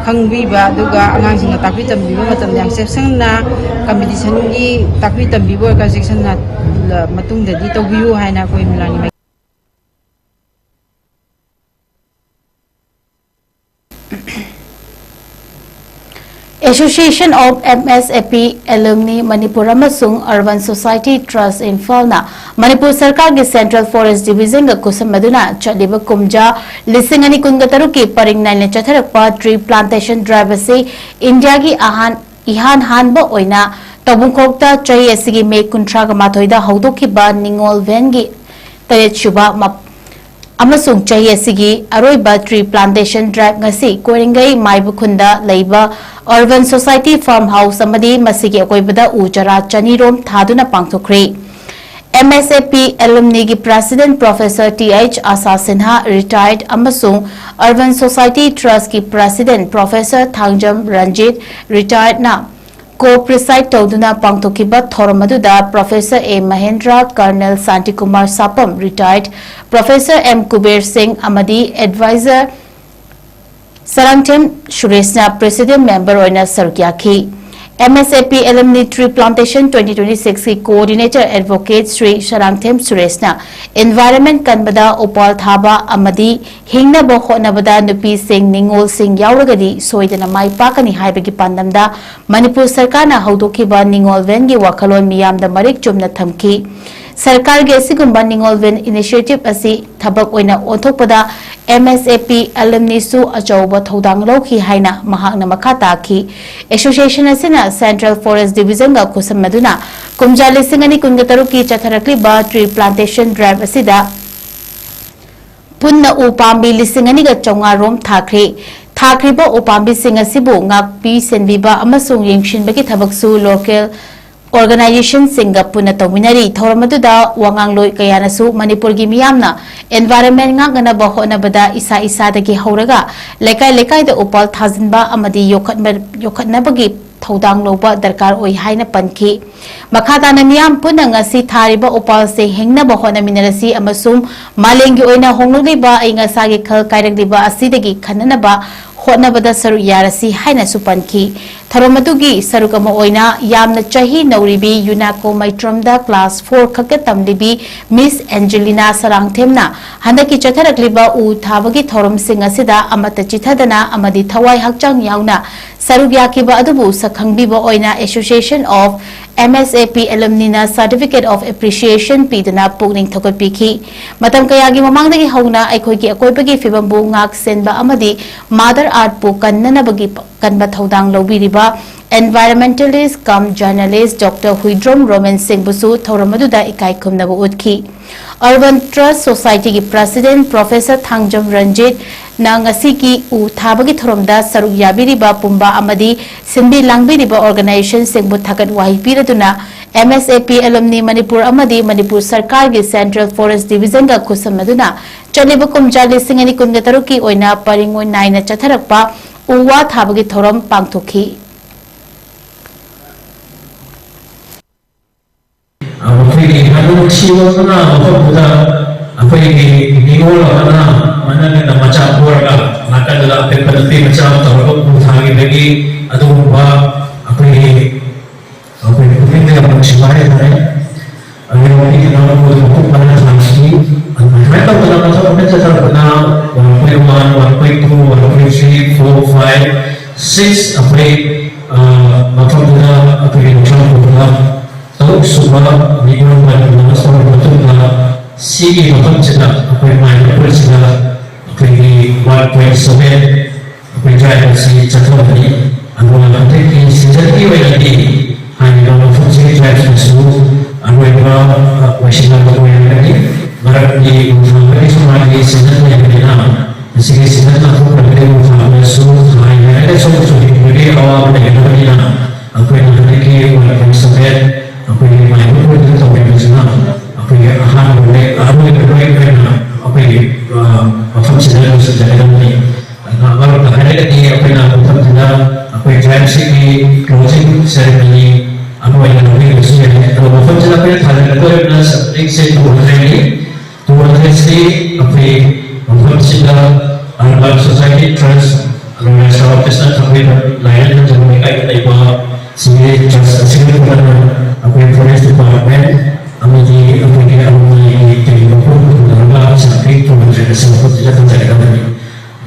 ꯈꯪꯕꯤꯕ, ꯑꯗꯨꯒ ꯑꯉꯥꯡꯁꯤꯡꯅ ꯇꯥꯛꯄꯤ ꯇꯝꯕꯤꯕ ꯃꯇꯝꯗ ꯌꯥꯝ ꯆꯦꯛꯁꯤꯟꯅ, competitionꯒꯤ ꯇꯥꯛꯄꯤ ꯇꯝꯕꯤꯕ ꯑꯣꯏꯔꯒ ꯆꯦꯛꯁꯤꯟꯅ, ꯑ, ꯃꯇꯨꯡꯗꯗꯤ ꯇꯧꯕꯤꯌꯨ ꯍꯥꯏꯅ ꯑꯩꯈꯣꯏ ꯃꯤꯂꯥꯅꯤ ꯃꯥꯏ- Association of M S A P Alumni Manipur ꯑꯃꯁꯨꯡ Urban Society Trust ꯏꯝꯐꯥꯜꯅ ꯃꯅꯤꯄꯨꯔ ꯁꯔꯀꯥꯔꯒꯤ Central Forest Divisionꯒ ꯈꯨꯠꯁꯝꯅꯗꯨꯅ ꯆꯠꯂꯤꯕ ꯀꯨꯝꯖꯥ ꯂꯤꯁꯤꯡ ꯑꯅꯤ ꯀꯨꯟꯒ ꯇꯔꯨꯛꯀꯤ ꯄꯔꯤꯡ ꯅꯥꯏꯅ ꯆꯠꯊꯔꯛꯄ tree plantation drive ꯑꯁꯤ ꯏꯟꯗꯤꯌꯥꯒꯤ ꯑꯍꯥꯟ-, ꯏꯍꯥꯟ ꯍꯥꯟꯕ ꯑꯣꯏꯅ ꯇꯧꯕꯨꯡꯈꯣꯛꯇ ꯆꯍꯤ ꯑꯁꯤꯒꯤ ꯃꯦ ꯀꯨꯟꯊ꯭ꯔꯥꯒ ꯃꯥꯊꯣꯏꯗ ꯍꯧꯗꯣꯛꯈꯤꯕ ꯅꯤꯉꯣꯜ ꯚꯦꯟꯒꯤ ꯇꯔꯦꯠꯁꯨꯕ ꯃꯞ-, ꯑꯃꯁꯨꯡ ꯆꯍꯤ ꯑꯁꯤꯒꯤ ꯑꯔꯣꯏꯕ tree plantation drive ꯉꯁꯤ ꯀꯣꯏꯔꯦꯡꯒꯩ ꯃꯥꯏꯕ ꯈꯨꯟꯗ ꯂꯩꯕ Urban Society Farm House ꯑꯃꯗꯤ ꯃꯁꯤꯒꯤ ꯑꯀꯣꯏꯕꯗ ꯎ ꯆꯥꯔꯥ ꯆꯅꯤ ꯔꯣꯝ ꯊꯥꯗꯨꯅ ꯄꯥꯡꯊꯣꯛꯈ꯭ꯔꯦ꯫ M S A P Alumniꯒꯤ President Professor T H Asha Sinha, retired, ꯑꯃꯁꯨꯡ Urban Society Trustꯀꯤ President Professor Thangjam Ranjit, retiredꯅ co-preside ꯇꯧꯗꯨꯅ ꯄꯥꯡꯊꯣꯛꯈꯤꯕ ꯊꯧꯔꯝ ꯑꯗꯨꯗ Professor A Mahendra, Colonel Shantikumar ꯁꯥꯄꯝ, retired, Professor M Kuber ꯁꯤꯡ ꯑꯃꯗꯤ Advisor ꯁꯔꯥꯡꯊꯦꯝ ꯁꯨꯔꯦꯁꯅ President Member ꯑꯣꯏꯅ ꯁꯔꯨꯛ ꯌꯥꯈꯤ꯫ M S A P Alumni Tree Plantation twenty twenty-sixꯀꯤ Coordinator Advocate Shri Sarangthem ꯁꯨꯔꯦꯁꯅ environment ꯀꯟꯕꯗ ꯎꯄꯥꯜ ꯊꯥꯕ ꯑꯃꯗꯤ ꯍꯤꯡꯅꯕ ꯍꯣꯠꯅꯕꯗ ꯅꯨꯄꯤꯁꯤꯡ, ꯅꯤꯉꯣꯜꯁꯤꯡ ꯌꯥꯎꯔꯒꯗꯤ ꯁꯣꯏꯗꯅ ꯃꯥꯏ ꯄꯥꯛꯀꯅꯤ ꯍꯥꯏꯕꯒꯤ ꯄꯥꯟꯗꯝꯗ ꯃꯅꯤꯄꯨꯔ ꯁꯔꯀꯥꯔꯅ ꯍꯧꯗꯣꯛꯈꯤꯕ ꯅꯤꯉꯣꯜ ꯚꯦꯟꯒꯤ ꯋꯥꯈꯜꯂꯣꯟ ꯃꯤꯌꯥꯝꯗ ꯃꯔꯤꯛ ꯆꯨꯝꯅ ꯊꯝꯈꯤ꯫ ꯁꯔꯀꯥꯔꯒꯤ ꯑꯁꯤꯒꯨꯝꯕ ꯅꯤꯉꯣꯜ ꯚꯦꯟ initiative ꯑꯁꯤ ꯊꯕꯛ ꯑꯣꯏꯅ ꯑꯣꯟꯊꯣꯛꯄꯗ ꯑꯦꯝ ꯑꯦꯁ ꯑꯦ ꯄꯤ ꯑꯦꯂꯨꯝꯅꯤꯁꯨ ꯑꯆꯧꯕ ꯊꯧꯗꯥꯡ ꯂꯧꯈꯤ ꯍꯥꯏꯅ ꯃꯍꯥꯛꯅ ꯃꯈꯥ ꯇꯥꯈꯤ꯫ ꯑꯦꯁꯣꯁꯤꯌꯦꯁꯟ ꯑꯁꯤꯅ ꯁꯦꯟꯇ꯭ꯔꯦꯜ ꯐꯣꯔꯦꯁ ꯗꯤꯕꯤꯖꯟꯒ ꯈꯨꯠꯁꯝꯅꯗꯨꯅ ꯀꯨꯝꯖꯥ ꯂꯤꯁꯤꯡ ꯑꯅꯤ ꯀꯨꯟꯒ ꯇꯔꯨꯛꯀꯤ ꯆꯠꯊꯔꯛꯂꯤꯕ ꯇ꯭ꯔꯤ ꯄ꯭ꯂꯥꯟꯇꯦꯁꯟ ꯗ꯭ꯔꯥꯏꯚ ꯑꯁꯤꯗ ꯄꯨꯟꯅ ꯎ ꯄꯥꯝꯕꯤ ꯂꯤꯁꯤꯡ ꯑꯅꯤꯒ ꯆꯥꯝꯃꯉꯥ ꯔꯣꯝ ꯊꯥꯈ꯭ꯔꯦ꯫ ꯊꯥꯈ꯭ꯔꯤꯕ ꯎ ꯄꯥꯝꯕꯤꯁꯤꯡ ꯑꯁꯤꯕꯨ ꯉꯥꯛꯄꯤ ꯁꯦꯟꯕꯤꯕ ꯑꯃꯁꯨꯡ ꯌꯦꯡꯁꯤꯟꯕꯒꯤ ꯊꯕꯛꯁꯨ ꯂꯣꯀꯦꯜ ꯑꯣꯔꯒꯅꯥꯏꯖꯦꯁꯟꯁꯤꯡꯒ ꯄꯨꯟꯅ ꯇꯧꯃꯤꯟꯅꯔꯤ꯫ ꯊꯧꯔꯝ ꯑꯗꯨꯗ ꯋꯥꯉꯥꯡꯂꯣꯏ ꯀꯌꯥꯅꯁꯨ ꯃꯅꯤꯄꯨꯔꯒꯤ ꯃꯤꯌꯥꯝꯅ environment ꯉꯥꯛꯅꯅꯕ ꯍꯣꯠꯅꯕꯗ ꯏꯁꯥ ꯏꯁꯥꯗꯒꯤ ꯍꯧꯔꯒ ꯂꯩꯀꯥꯏ ꯂꯩꯀꯥꯏꯗ ꯎꯄꯥꯜ ꯊꯥꯖꯤꯟꯕ ꯑꯃꯗꯤ ꯌꯣꯛꯈꯠꯅ-, ꯌꯣꯛꯈꯠꯅꯕꯒꯤ ꯊꯧꯗꯥꯡ ꯂꯧꯕ ꯗꯔꯀꯥꯔ ꯑꯣꯏ ꯍꯥꯏꯅ ꯄꯟꯈꯤ꯫ ꯃꯈꯥ ꯇꯥꯅ ꯃꯤꯌꯥꯝ ꯄꯨꯟꯅ ꯉꯁꯤ ꯊꯥꯔꯤꯕ ꯎꯄꯥꯜꯁꯦ ꯍꯤꯡꯅꯕ ꯍꯣꯠꯅꯃꯤꯟꯅꯔꯁꯤ ꯑꯃꯁꯨꯡ ꯃꯥꯂꯦꯝꯒꯤ ꯑꯣꯏꯅ ꯍꯣꯡꯂꯛꯂꯤꯕ ꯑꯏꯪ ꯑꯁꯥꯒꯤ ꯈꯜ ꯀꯥꯏꯔꯛꯂꯤꯕ ꯑꯁꯤꯗꯒꯤ ꯈꯟꯅꯅꯕ ꯍꯣꯠꯅꯕꯗ ꯁꯔꯨꯛ ꯌꯥꯔꯁꯤ ꯍꯥꯏꯅꯁꯨ ꯄꯟꯈꯤ꯫ ꯊꯧꯔꯝ ꯑꯗꯨꯒꯤ ꯁꯔꯨꯛ ꯑꯃ ꯑꯣꯏꯅ ꯌꯥꯝꯅ ꯆꯍꯤ ꯅꯧꯔꯤꯕꯤ ꯌꯨꯅꯥꯀꯣ ꯃꯩꯇ꯭ꯔꯝꯗ class four ꯈꯛꯇ ꯇꯝꯂꯤꯕꯤ Miss Angelina ꯁꯔꯥꯡꯊꯦꯝꯅ ꯍꯟꯗꯛꯀꯤ ꯆꯠꯊꯔꯛꯂꯤꯕ ꯎ ꯊꯥꯕꯒꯤ ꯊꯧꯔꯝꯁꯤꯡ ꯑꯁꯤꯗ ꯑꯃꯠꯇ ꯆꯤꯊꯗꯅ ꯑꯃꯗꯤ ꯊꯋꯥꯏ ꯍꯛꯆꯥꯡ ꯌꯥꯎꯅ ꯁꯔꯨꯛ ꯌꯥꯈꯤꯕ ꯑꯗꯨꯕꯨ ꯁꯛꯈꯪꯕꯤꯕ ꯑꯣꯏꯅ Association of M S A P Alumni ꯅ Certificate of Appreciation ꯄꯤꯗꯨꯅ ꯄꯨꯛꯅꯤꯡ ꯊꯧꯒꯠꯄꯤꯈꯤ꯫ ꯃꯇꯝ ꯀꯌꯥꯒꯤ ꯃꯃꯥꯡꯗꯒꯤ ꯍꯧꯅ ꯑꯩꯈꯣꯏꯒꯤ ꯑꯀꯣꯏꯕꯒꯤ ꯐꯤꯕꯝꯕꯨ ꯉꯥꯛ ꯁꯦꯟꯕ ꯑꯃꯗꯤ Mother Earth ꯄꯨ ꯀꯟꯅꯅꯕꯒꯤ ꯀꯟꯕ ꯊꯧꯗꯥꯡ ꯂꯧꯕꯤꯔꯤꯕ environmentalist cum journalist Doctor Huidrom Romen ꯁꯤꯡꯕꯨꯁꯨ ꯊꯧꯔꯝ ꯑꯗꯨꯗ ꯏꯀꯥꯏ ꯈꯨꯝꯅꯕ ꯎꯠꯈꯤ꯫ Urban Trust Society ꯒꯤ President Professor ꯊꯥꯡꯖꯝ ꯔꯟꯖꯤꯠꯅ ꯉꯁꯤꯒꯤ ꯎ ꯊꯥꯕꯒꯤ ꯊꯧꯔꯝꯗ ꯁꯔꯨꯛ ꯌꯥꯕꯤꯔꯤꯕ ꯄꯨꯝꯕ ꯑꯃꯗꯤ ꯁꯤꯟꯕꯤ ꯂꯥꯡꯕꯤꯔꯤꯕ organization ꯁꯤꯡꯕꯨ ꯊꯥꯒꯠ ꯋꯥꯍꯩ ꯄꯤꯔꯗꯨꯅ M S A P Alumni Manipur ꯑꯃꯗꯤ ꯃꯅꯤꯄꯨꯔ ꯁꯔꯀꯥꯔꯒꯤ Central Forest Division ꯒ ꯈꯨꯠꯁꯝꯅꯗꯨꯅ ꯆꯠꯂꯤꯕ ꯀꯨꯝꯖꯥ ꯂꯤꯁꯤꯡ ꯑꯅꯤ ꯀꯨꯟꯒ ꯇꯔꯨꯛꯀꯤ ꯑꯣꯏꯅ ꯄꯔꯤꯡ ꯑꯣꯏ ꯅꯥꯏꯅ ꯆꯠꯊꯔꯛꯄ ꯎ ꯋꯥ ꯊꯥꯕꯒꯤ ꯊꯧꯔꯝ ꯄꯥꯡꯊꯣꯛꯈꯤ꯫ ꯑꯩꯈꯣꯏꯒꯤ ꯃꯅꯨꯡ ꯊꯤꯕ ꯃꯅꯥ ꯃꯐꯝꯗꯨꯗ ꯑꯩꯈꯣꯏꯒꯤ ꯅꯤꯉꯣꯜ ꯑꯃꯅ ꯃꯅꯪꯒꯟꯗ ꯃꯆꯥ ꯄꯣꯔꯒ ꯅꯥꯀꯟꯗꯨꯗ ꯑꯄꯤꯛꯄ ꯅꯨꯄꯤ ꯃꯆꯥ ꯑꯃ ꯇꯧꯔꯒ ꯎ ꯊꯥꯈꯤꯕꯒꯤ ꯑꯗꯨꯒꯨꯝꯕ ꯑꯩꯈꯣꯏꯒꯤ ꯑꯩꯈꯣꯏ ꯄꯨꯛꯅꯤꯡꯗ ꯌꯥꯝ ꯅꯨꯡꯁꯤꯕ ꯍꯥꯏꯇꯥꯔꯦ꯫ ꯑꯗꯨꯒ ꯑꯩꯒꯤ ꯏꯅꯥꯎꯅꯨꯄꯥꯗꯨ ꯃꯈꯨꯠ ꯃꯅꯥ ꯊꯥꯡꯈꯤ꯫ ꯑꯗꯨꯃꯥꯏꯅ ꯇꯧꯗꯅ ꯃꯊꯪ ꯃꯊꯪ ꯆꯠꯊꯔꯛꯄꯗ one point one, one point two, one point three, four, five, six ꯑꯩꯈꯣꯏ, ꯑ, ꯃꯐꯝꯗꯨꯗ ꯑꯩꯈꯣꯏꯒꯤ ꯂꯧꯁꯥꯟ ꯄꯨꯕꯗ ꯇꯔꯨꯛ ꯁꯨꯕ ꯃꯤꯑꯣꯏ ꯄꯟꯕ ꯇꯧꯔꯕ ꯃꯇꯨꯡꯗ ꯁꯤꯒꯤ ꯃꯐꯝꯁꯤꯗ ꯑꯩꯈꯣꯏ ꯃꯥꯏ ꯃꯈꯨꯠꯁꯤꯗ ꯑꯩꯈꯣꯏꯒꯤ ꯋꯥꯔꯗ ꯇ꯭ꯋꯦꯟꯇꯤ ꯁꯚꯦꯟ ꯑꯩꯈꯣꯏ ꯗ꯭ꯔꯥꯏꯕ ꯑꯁꯤ ꯆꯠꯊꯕꯅꯤ꯫ ꯑꯗꯨꯒ ꯍꯟꯗꯛꯀꯤ ꯁꯤꯖꯟꯒꯤ ꯑꯣꯏꯅꯗꯤ ꯍꯥꯏꯔꯤꯕ ꯃꯐꯝꯁꯤꯒꯤ ꯗ꯭ꯔꯥꯏꯕꯁꯤꯁꯨ ꯑꯔꯣꯏꯕ ꯑꯣꯏꯁꯤꯜꯂꯕ ꯑꯣꯏꯔꯒꯅꯤ꯫ ꯃꯔꯝꯗꯤ ꯎ ꯊꯥꯕꯒꯤꯁꯨ ꯃꯥꯒꯤ ꯁꯤꯖꯟ ꯂꯩꯕꯅꯤꯅ, ꯃꯁꯤꯒꯤ ꯁꯤꯖꯟ ꯂꯥꯟꯊꯣꯛꯈ꯭ꯔꯒꯗꯤ ꯎ ꯊꯥꯕꯗꯁꯨ ꯊꯥꯏꯅ ꯍꯥꯏꯅ ꯁꯣꯝ ꯁꯣꯝꯒꯤ ꯑꯋꯥꯕ ꯂꯩꯒꯗꯕꯅꯤꯅ, ꯑꯩꯈꯣꯏꯅ ꯍꯟꯗꯛꯀꯤ ꯋꯥꯔꯗ ꯇ꯭ꯋꯦꯟꯇꯤ ꯁꯚꯦꯟ ꯑꯩꯈꯣꯏꯒꯤ ꯃꯥꯏꯕ ꯄꯨꯔꯗꯨꯅ ꯇꯧꯔꯤꯕꯁꯤꯅ ꯑꯩꯈꯣꯏꯒꯤ ꯑꯍꯥꯟꯕ ꯂꯦꯛ ꯑꯔꯣꯏꯕ ꯂꯣꯏ ꯑꯣꯏꯅ ꯑꯩꯈꯣꯏꯒꯤ ꯑ, ꯃꯐꯝꯁꯤꯗ ꯂꯣꯏꯁꯤꯟꯖꯒꯗꯕꯅꯤ꯫ ꯑꯗꯨꯅ ꯑꯃꯔꯣꯝꯗ ꯍꯥꯏꯔꯒꯗꯤ ꯑꯩꯈꯣꯏꯅ ꯃꯐꯝꯁꯤꯗ ꯑꯩꯈꯣꯏ ꯗ꯭ꯔꯥꯏꯕꯁꯤꯒꯤ ꯀ꯭ꯂꯣꯖꯤꯡ ꯁꯦꯔꯦꯃꯅꯤ ꯑꯃ ꯑꯣꯏꯅ ꯂꯧꯕꯤꯕꯁꯨ ꯌꯥꯏ꯫ ꯑꯗꯣ ꯃꯐꯝꯁꯤꯗ ꯑꯩꯈꯣꯏꯅ ꯊꯥꯖꯒꯗꯧꯔꯤꯕ ꯁꯕꯖꯦꯛꯁꯦ ꯇꯨ ꯍꯟꯗ꯭ꯔꯦꯠꯅꯤ꯫ ꯇꯨ ꯍꯟꯗ꯭ꯔꯦꯠꯁꯤ ꯑꯩꯈꯣꯏ ꯃꯐꯝꯁꯤꯗ ꯑꯔꯕꯥꯟ ꯁꯣꯁꯥꯏꯇꯤ ꯇ꯭ꯔꯁ, ꯑꯗꯨꯒ ꯁꯥꯔ ꯀ꯭ꯔꯤꯁꯅ ꯊꯥꯡꯃꯩꯕꯟ ꯂꯥꯏꯌꯦꯡ ꯊꯧꯖꯥꯜ ꯂꯩꯀꯥꯏꯗ ꯂꯩꯕ ꯁꯤꯒꯤ ꯇ꯭ꯔꯁ ꯑꯁꯤꯒꯤ ꯄꯨꯟꯅ ꯑꯩꯈꯣꯏ ꯐꯣꯔꯦꯁ ꯗꯤꯄꯥꯔꯠꯃꯦꯟ ꯑꯃꯗꯤ ꯑꯩꯈꯣꯏꯒꯤ ꯑꯂꯨꯝꯅꯥꯏꯒꯤ ꯀꯔꯤꯒꯨꯝꯕ ꯄꯨꯟꯅ ꯄꯨꯊꯣꯛꯅꯔꯒ ꯁꯥꯟꯇꯤ ꯊꯣꯡꯍꯟꯗ꯭ꯔꯦ ꯑꯁꯤ ꯃꯐꯝꯁꯤꯗ ꯊꯝꯖꯒꯗꯕꯅꯤ꯫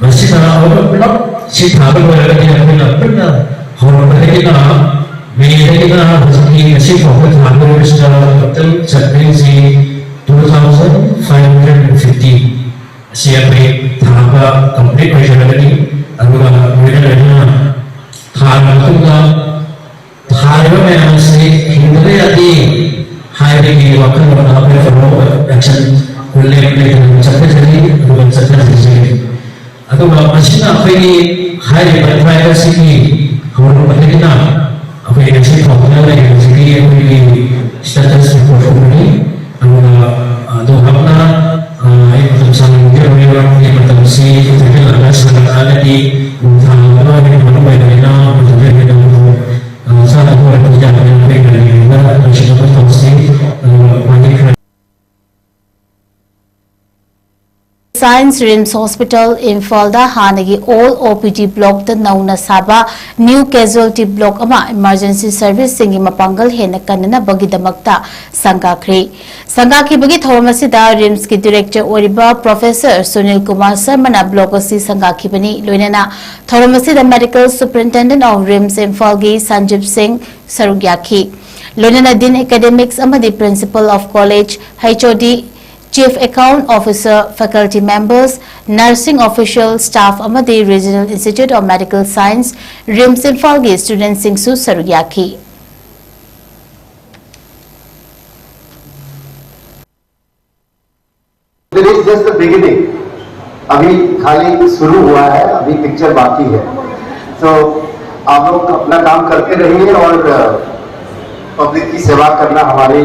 ꯃꯁꯤꯅ ꯑꯩꯈꯣꯏ ꯄꯨꯂꯞ ꯁꯤ ꯊꯥꯕ ꯂꯣꯏꯔꯒꯗꯤ ꯑꯩꯈꯣꯏꯅ ꯄꯨꯟꯅ ꯍꯧꯔꯛꯄꯗꯒꯤꯅ ꯃꯦꯗꯒꯤꯅ ꯍꯧꯖꯤꯛꯀꯤ ꯉꯁꯤ ꯐꯥꯎꯕ ꯊꯥꯕ ꯂꯣꯏꯕꯁꯤꯗ ꯇꯣꯇꯦꯜ ꯆꯠꯄꯤꯁꯤ two thousand five hundred fifty ꯑꯁꯤ ꯑꯩꯈꯣꯏ ꯊꯥꯕ ꯀꯝꯄ꯭ꯂꯤꯠ ꯑꯣꯏꯖꯔꯒꯅꯤ꯫ ꯑꯗꯨꯒ ꯂꯣꯏꯅ ꯂꯣꯏꯅꯅ ꯊꯥꯔꯕ ꯃꯇꯨꯡꯗ ꯊꯥꯔꯤꯕ ꯃꯌꯥꯝ ꯑꯁꯤ ꯍꯤꯡꯗꯕ ꯌꯥꯗꯦ ꯍꯥꯏꯕꯒꯤ ꯋꯥꯈꯜꯂꯣꯟꯗ ꯑꯩꯈꯣꯏ ꯐꯣꯂꯣ ꯑꯦꯛꯁꯟ ꯂꯦꯞ ꯂꯩꯇꯅ ꯆꯠꯊꯖꯔꯤ, ꯑꯗꯨꯒ ꯆꯠꯊꯖꯔꯤ꯫ ꯑꯗꯨꯒ ꯃꯁꯤꯅ ꯑꯩꯈꯣꯏꯒꯤ ꯍꯥꯏꯔꯤꯕ ꯇ꯭ꯔꯥꯏꯕ ꯑꯁꯤꯒꯤ ꯍꯧꯔꯛꯄꯗꯒꯤꯅ ꯑꯩꯈꯣꯏ ꯉꯁꯤ ꯐꯥꯎꯕꯗ ꯂꯩꯔꯤꯕꯁꯤꯒꯤ ꯑꯩꯈꯣꯏꯒꯤ ꯁ꯭ꯇꯦꯇꯁ ꯔꯤꯄꯣꯔꯠ ꯑꯃꯅꯤ꯫ ꯑꯗꯨꯒ ꯑꯗꯨ ꯍꯥꯞꯅ ꯑꯩ ꯃꯇꯝ ꯁꯥꯡꯅ ꯉꯥꯡꯖꯔꯣꯏ, ꯃꯔꯝꯗꯤ ꯃꯇꯝꯁꯤ ꯊꯦꯡꯖꯤꯜꯂꯛꯑꯒ ꯁꯥꯡꯅ ꯇꯥꯔꯒꯗꯤ ꯊꯥ ꯑꯃ ꯑꯣꯏꯅ ꯃꯔꯨ ꯑꯣꯏꯕꯅꯤꯅ ꯃꯇꯝꯁꯤ ꯑꯩꯈꯣꯏꯅ ꯆꯥꯅꯕ ꯑꯣꯏꯔꯛꯄ ꯌꯥꯕꯅꯤꯅ ꯑꯩꯈꯣꯏ ꯉꯜꯂꯤꯉꯩꯗ ꯂꯣꯏꯁꯤꯟꯅꯕ ꯇꯧꯁꯤ꯫ ꯑꯗꯨꯒ ꯃꯥꯒꯤ ꯈꯔ ꯁꯥꯏꯟꯁ ꯔꯤꯝꯁ ꯍꯣꯁꯄꯤꯇꯥꯜ ꯏꯝꯐꯥꯜꯗ ꯍꯥꯟꯅꯒꯤ ꯑꯣꯜ ꯑꯣ ꯄꯤ ꯗꯤ ꯕ꯭ꯂꯣꯛꯇ ꯅꯧꯅ ꯁꯥꯕ ꯅ꯭ꯌꯨ ꯀꯦꯖꯨꯋꯦꯜꯇꯤ ꯕ꯭ꯂꯣꯛ ꯑꯃ ꯏꯃꯔꯖꯦꯟꯁꯤ ꯁꯔꯚꯤꯁꯁꯤꯡꯒꯤ ꯃꯄꯥꯡꯒꯜ ꯍꯦꯟꯅ ꯀꯟꯅꯅꯕꯒꯤꯗꯃꯛꯇ ꯁꯪꯒꯥꯈ꯭ꯔꯦ꯫ ꯁꯪꯒꯥꯈꯤꯕꯒꯤ ꯊꯧꯔꯝ ꯑꯁꯤꯗ ꯔꯤꯝꯁꯀꯤ ꯗꯤꯔꯦꯛꯇꯔ ꯑꯣꯏꯔꯤꯕ ꯄ꯭ꯔꯣꯐꯦꯁꯔ ꯁꯨꯅꯤꯜ ꯀꯨꯃꯥꯔ ꯁꯔꯃꯅ ꯕ꯭ꯂꯣꯛ ꯑꯁꯤ ꯁꯪꯒꯥꯈꯤꯕꯅꯤ꯫ ꯂꯣꯏꯅꯅ ꯊꯧꯔꯝ ꯑꯁꯤꯗ ꯃꯦꯗꯤꯀꯦꯜ ꯁꯨꯄꯔꯤꯟꯇꯦꯟꯗꯦꯟꯠ ꯑꯣꯐ ꯔꯤꯝꯁ ꯏꯝꯐꯥꯜꯒꯤ ꯁꯟꯖꯤꯞ ꯁꯤꯡ ꯁꯔꯨꯛ ꯌꯥꯈꯤ꯫ ꯂꯣꯏꯅꯅ ꯗꯤꯟ ꯑꯦꯀꯥꯗꯦꯃꯤꯛꯁ ꯑꯃꯗꯤ ꯄ꯭ꯔꯤꯟꯁꯤꯄꯜ ꯑꯣꯐ ꯀꯣꯂꯦꯖ, ꯍꯩꯆ ꯑꯣ ꯗꯤ, Chief Account Officer, faculty members, nursing official, staff ꯑꯃꯗꯤ Regional Institute of Medical Science, RIMS ꯏꯝꯐꯥꯜꯒꯤ studentꯁꯤꯡꯁꯨ ꯁꯔꯨꯛ ꯌꯥꯈꯤ꯫ This is just the beginning. अभी खाली शुरू हुआ है, अभी पिक्चर बाकी है। तो आप लोग अपना काम करते रहिए और पब्लिक की सेवा करना हमारी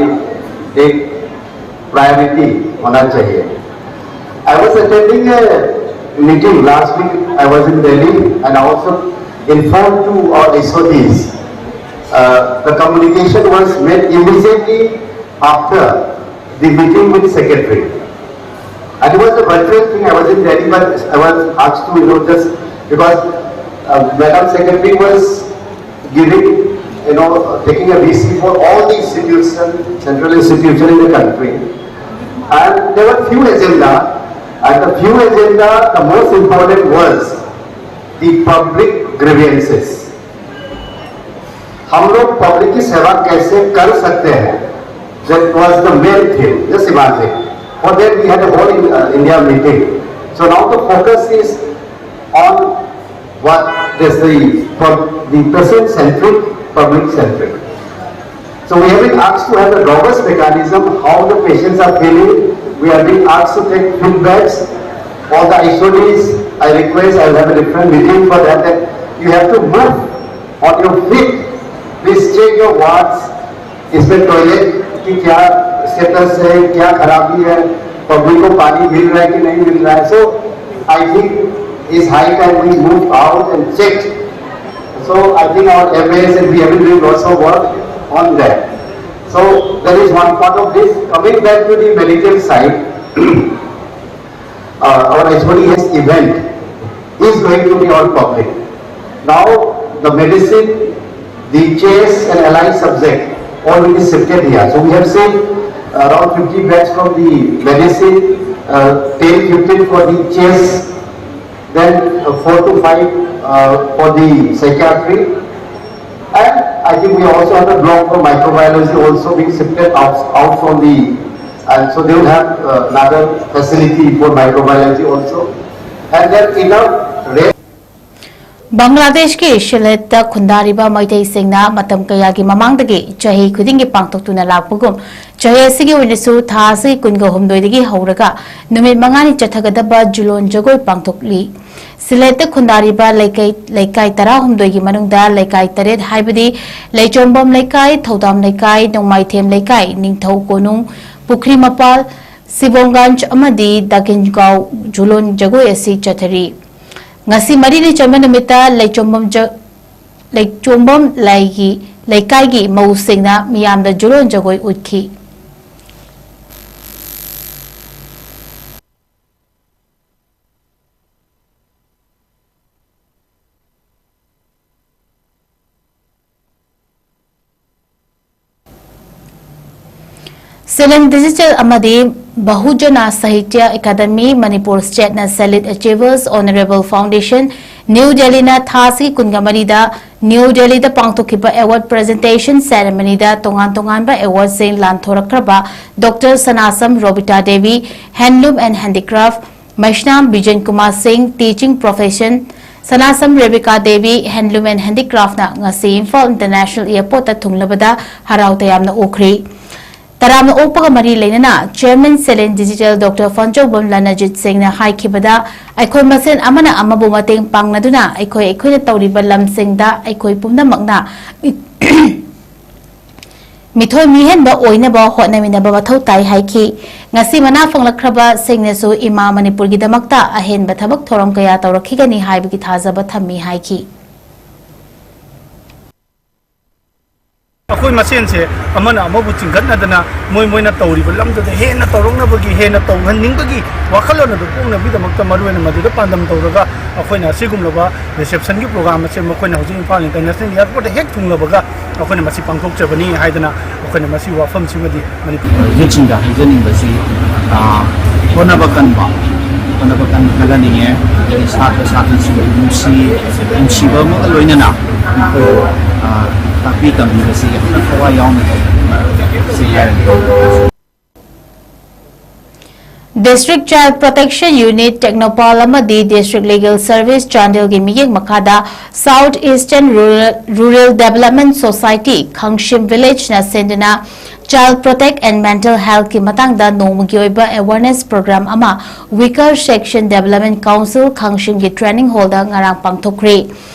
एक प्रायोरिटी होना चाहिए। I was attending a meeting last week. I was in Delhi and I also informed to our S O Ds. Uh, the communication was made immediately after the meeting with secretary. And it was a virtual thing. I was in Delhi, but I was asked to, you know, just because uh, Madam Secretary was giving, you know, taking a V C for all the institution, central institution in the country. And there were few agenda, and the few agenda, the most important was the public grievances. हम लोग public की सेवा कैसे कर सकते हैं, that was the main thing. Just imagine, for that we had a whole in, uh, India meeting. So now the focus is on what this the pub, the patient centric, public centric. So we have been asked to have a robust mechanism how the patients are feeling. We have been asked to take feedbacks. All the S O Ds, I request, I will have a different meeting for that. That you have to move on your feet. Please check your wards. इसमें toilet की क्या status है, क्या खराबी है, public को पानी मिल रहा है कि नहीं मिल रहा है. So I think it's high time we move out and check. So I think our M A S and we have been doing lots of work on that. So that is one part of this. Coming back to the medical side, uh, our H O D S event is going to be all public. Now the medicine, the chairs and allied subject all will be shifted here. So we have seen around fifty beds from the medicine, uh, ten, fifteen for the chairs, then uh, four to five uh, for the psychiatry. And I think we also have a block for microbiology also being shifted out, out from the And so they will have uh, another facility for microbiology also. And then enough rest. ꯕꯪꯒ꯭ꯂꯥꯗꯦꯁꯀꯤ ꯁꯤꯂꯦꯠꯇ ꯈꯨꯟꯗꯥꯔꯤꯕ ꯃꯩꯇꯩꯁꯤꯡꯅ ꯃꯇꯝ ꯀꯌꯥꯒꯤ ꯃꯃꯥꯡꯗꯒꯤ ꯆꯍꯤ ꯈꯨꯗꯤꯡꯒꯤ ꯄꯥꯡꯊꯣꯛꯇꯨꯅ ꯂꯥꯛꯄꯒꯨꯝ, ꯆꯍꯤ ꯑꯁꯤꯒꯤ ꯑꯣꯏꯅꯁꯨ ꯊꯥ ꯑꯁꯤꯒꯤ ꯀꯨꯟꯒ ꯍꯨꯝꯗꯣꯏꯗꯒꯤ ꯍꯧꯔꯒ ꯅꯨꯃꯤꯠ ꯃꯉꯥꯅꯤ ꯆꯠꯊꯒꯗꯕ ꯖꯨꯂꯣꯟ ꯖꯒꯣꯏ ꯄꯥꯡꯊꯣꯛꯂꯤ꯫ ꯁꯤꯂꯦꯠꯇ ꯈꯨꯟꯗꯥꯔꯤꯕ ꯂꯩꯀꯥꯏ, ꯂꯩꯀꯥꯏ ꯇꯔꯥꯍꯨꯝꯗꯣꯏꯒꯤ ꯃꯅꯨꯡꯗ ꯂꯩꯀꯥꯏ ꯇꯔꯦꯠ, ꯍꯥꯏꯕꯗꯤ ꯂꯩꯆꯣꯝꯕꯝ ꯂꯩꯀꯥꯏ, ꯊꯧꯗꯥꯝ ꯂꯩꯀꯥꯏ, ꯅꯣꯡꯃꯥꯏꯊꯦꯝ ꯂꯩꯀꯥꯏ, ꯅꯤꯡꯊꯧ ꯀꯣꯅꯨꯡ, ꯄꯨꯈ꯭ꯔꯤ ꯃꯄꯥꯜ, ꯁꯤꯕꯣꯡꯒꯟꯖ ꯑꯃꯗꯤ ꯗꯥꯀꯤꯟꯒꯥꯎ ꯖꯨꯂꯣꯟ ꯖꯒꯣꯏ ꯑꯁꯤ ꯆꯠꯊꯔꯤ꯫ ꯉꯁꯤ ꯃꯔꯤꯅꯤ ꯆꯟꯕ ꯅꯨꯃꯤꯠꯇ ꯂꯩꯆꯣꯝꯕꯝ ꯖ-, ꯂꯩꯆꯣꯝꯕꯝ ꯂꯩꯒꯤ, ꯂꯩꯀꯥꯏꯒꯤ ꯃꯧꯁꯤꯡꯅ ꯃꯤꯌꯥꯝꯗ ꯖꯨꯂꯣꯟ ꯖꯒꯣꯏ ꯎꯠꯈꯤ꯫ ꯁꯤꯂꯦꯟ ꯗꯤꯖꯤꯇꯦꯜ ꯑꯃꯗꯤ Bahujan Sahitya academy, Manipur state national achievers honourable foundation, new ꯗꯦꯜꯂꯤꯅ ꯊꯥ ꯑꯁꯤꯒꯤ ꯀꯨꯟꯒ ꯃꯔꯤꯗ ꯅ꯭ꯌꯨ ꯗꯦꯜꯂꯤꯗ ꯄꯥꯡꯊꯣꯛꯈꯤꯕ ꯑꯦꯋꯥꯔꯗ ꯄ꯭ꯔꯖꯦꯟꯇꯦꯁꯟ ꯁꯦꯔꯦꯃꯅꯤꯗ ꯇꯣꯉꯥꯟ ꯇꯣꯉꯥꯟꯕ ꯑꯦꯋꯥꯔꯗꯁꯤꯡ ꯂꯥꯟꯊꯣꯔꯛꯈ꯭ꯔꯕ doctor Sanasam Robita Devi, Henlum and handicraft, Meisnam Bijen Kumar Singh, teaching profession, Sanasam Rebika Devi, Henlum and ꯍꯦꯟꯗꯤꯀ꯭ꯔꯥꯐꯅ ꯉꯁꯤ ꯏꯝꯐꯥꯜ ꯏꯟꯇꯔꯅꯦꯁꯅꯦꯜ ꯑꯦꯌꯔꯄꯣꯔꯠꯇ ꯊꯨꯡꯂꯕꯗ ꯍꯔꯥꯎ ꯇꯌꯥꯝꯅ ꯑꯣꯛꯈ꯭ꯔꯤ꯫ ꯇꯔꯥꯝꯅ ꯑꯣꯛꯄꯒ ꯃꯔꯤ ꯂꯩꯅꯅ ꯆꯤꯌꯔꯃꯦꯟ ꯁꯦꯂꯦꯟ ꯗꯤꯖꯤꯇꯦꯜ ꯗꯣꯛꯇꯔ ꯐꯟꯆꯧꯕꯝ ꯂꯅꯖꯤꯠ ꯁꯤꯡꯅ ꯍꯥꯏꯈꯤꯕꯗ, ꯑꯩꯈꯣꯏ ꯃꯁꯦꯟ ꯑꯃꯅ ꯑꯃꯕꯨ ꯃꯇꯦꯡ ꯄꯥꯡꯅꯗꯨꯅ ꯑꯩꯈꯣꯏ ꯑꯩꯈꯣꯏꯅ ꯇꯧꯔꯤꯕ ꯂꯝꯁꯤꯡꯗ ꯑꯩꯈꯣꯏ ꯄꯨꯝꯅꯃꯛꯅ ꯃꯤꯊꯣꯏ ꯃꯤꯍꯦꯟꯕ ꯑꯣꯏꯅꯕ ꯍꯣꯠꯅꯃꯤꯟꯅꯕ ꯃꯊꯧ ꯇꯥꯏ ꯍꯥꯏꯈꯤ꯫ ꯉꯁꯤ ꯃꯅꯥ ꯐꯪꯂꯛꯈ꯭ꯔꯕꯁꯤꯡꯅꯁꯨ ꯏꯃꯥ ꯃꯅꯤꯄꯨꯔꯒꯤꯗꯃꯛꯇ ꯑꯍꯦꯟꯕ ꯊꯕꯛ ꯊꯧꯔꯝ ꯀꯌꯥ ꯇꯧꯔꯛꯈꯤꯒꯅꯤ ꯍꯥꯏꯕꯒꯤ ꯊꯥꯖꯕ ꯊꯝꯃꯤ ꯍꯥꯏꯈꯤ꯫ ꯑꯩꯈꯣꯏ ꯃꯁꯦꯟꯁꯦ ꯑꯃꯅ ꯑꯃꯕꯨ ꯆꯤꯡꯈꯠꯅꯗꯅ ꯃꯣꯏ ꯃꯣꯏꯅ ꯇꯧꯔꯤꯕ ꯂꯝꯗꯨꯗ ꯍꯦꯟꯅ ꯇꯧꯔꯛꯅꯕꯒꯤ, ꯍꯦꯟꯅ ꯇꯧꯍꯟꯅꯤꯡꯕꯒꯤ ꯋꯥꯈꯜꯂꯣꯟ ꯑꯗꯨ ꯄꯣꯛꯅꯕꯒꯤꯗꯃꯛꯇ ꯃꯔꯨꯑꯣꯏꯅ ꯃꯗꯨꯗ ꯄꯥꯟꯗꯝ ꯇꯧꯔꯒ ꯑꯩꯈꯣꯏꯅ ꯑꯁꯤꯒꯨꯝꯂꯕ ꯔꯤꯁꯦꯞꯁꯟꯒꯤ ꯄ꯭ꯔꯣꯒ꯭ꯔꯥꯝ ꯑꯁꯦ ꯃꯈꯣꯏꯅ ꯍꯧꯖꯤꯛ ꯏꯝꯐꯥꯜ ꯏꯟꯇꯔꯅꯦꯁꯅꯦꯜ ꯑꯦꯌꯔꯄꯣꯔꯠꯇ ꯍꯦꯛ ꯊꯨꯡꯂꯕꯒ ꯑꯩꯈꯣꯏꯅ ꯃꯁꯤ ꯄꯥꯡꯊꯣꯛꯆꯕꯅꯤ ꯍꯥꯏꯗꯅ ꯑꯩꯈꯣꯏꯅ ꯃꯁꯤ ꯋꯥꯐꯝꯁꯤꯃꯗꯤ ꯃꯅꯤꯄꯨꯔ ꯌꯨꯠꯁꯤꯡꯗ ꯍꯥꯏꯖꯅꯤꯡꯕꯁꯤ, ꯑ, ꯍꯣꯠꯅꯕ ꯀꯟꯕ, ꯍꯣꯠꯅꯕ ꯀꯟꯕ ꯈꯜꯍꯟꯅꯤꯡꯉꯦ꯫ ꯑꯗꯒꯤ ꯁꯥꯇ꯭ꯔ ꯁꯥꯇ꯭ꯔꯤꯁꯤꯡꯕꯨ ꯅꯨꯡꯁꯤ, ꯅꯨꯡꯁꯤꯕ ꯑꯃꯒ ꯂꯣꯏꯅꯅ ꯃꯈꯣꯏꯕꯨ, ꯑ, ꯇꯥꯛꯄꯤ ꯇꯝꯕꯤꯕꯁꯤ ꯌꯥꯝꯅ ꯊꯋꯥꯏ ꯌꯥꯎꯅ ꯇꯧꯕ ꯁꯤ ꯍꯥꯏꯔꯒꯦ꯫ District Child Protection Unit, Technopal ꯑꯃꯗꯤ District Legal Service ꯆꯥꯟꯗꯦꯜꯒꯤ ꯃꯤꯠꯌꯦꯡ ꯃꯈꯥꯗ South Eastern Rural, Rural Development Society, ꯈꯥꯡꯁꯤꯝ Village ꯅ ꯁꯤꯟꯗꯨꯅ Child Protect and Mental Health ꯀꯤ ꯃꯇꯥꯡꯗ ꯅꯣꯡꯃꯒꯤ ꯑꯣꯏꯕ awareness program ꯑꯃ Weaker Section Development Council, ꯈꯥꯡꯁꯤꯝꯒꯤ training hall ꯗ ꯉꯔꯥꯡ ꯄꯥꯡꯊꯣꯛꯈ꯭ꯔꯦ꯫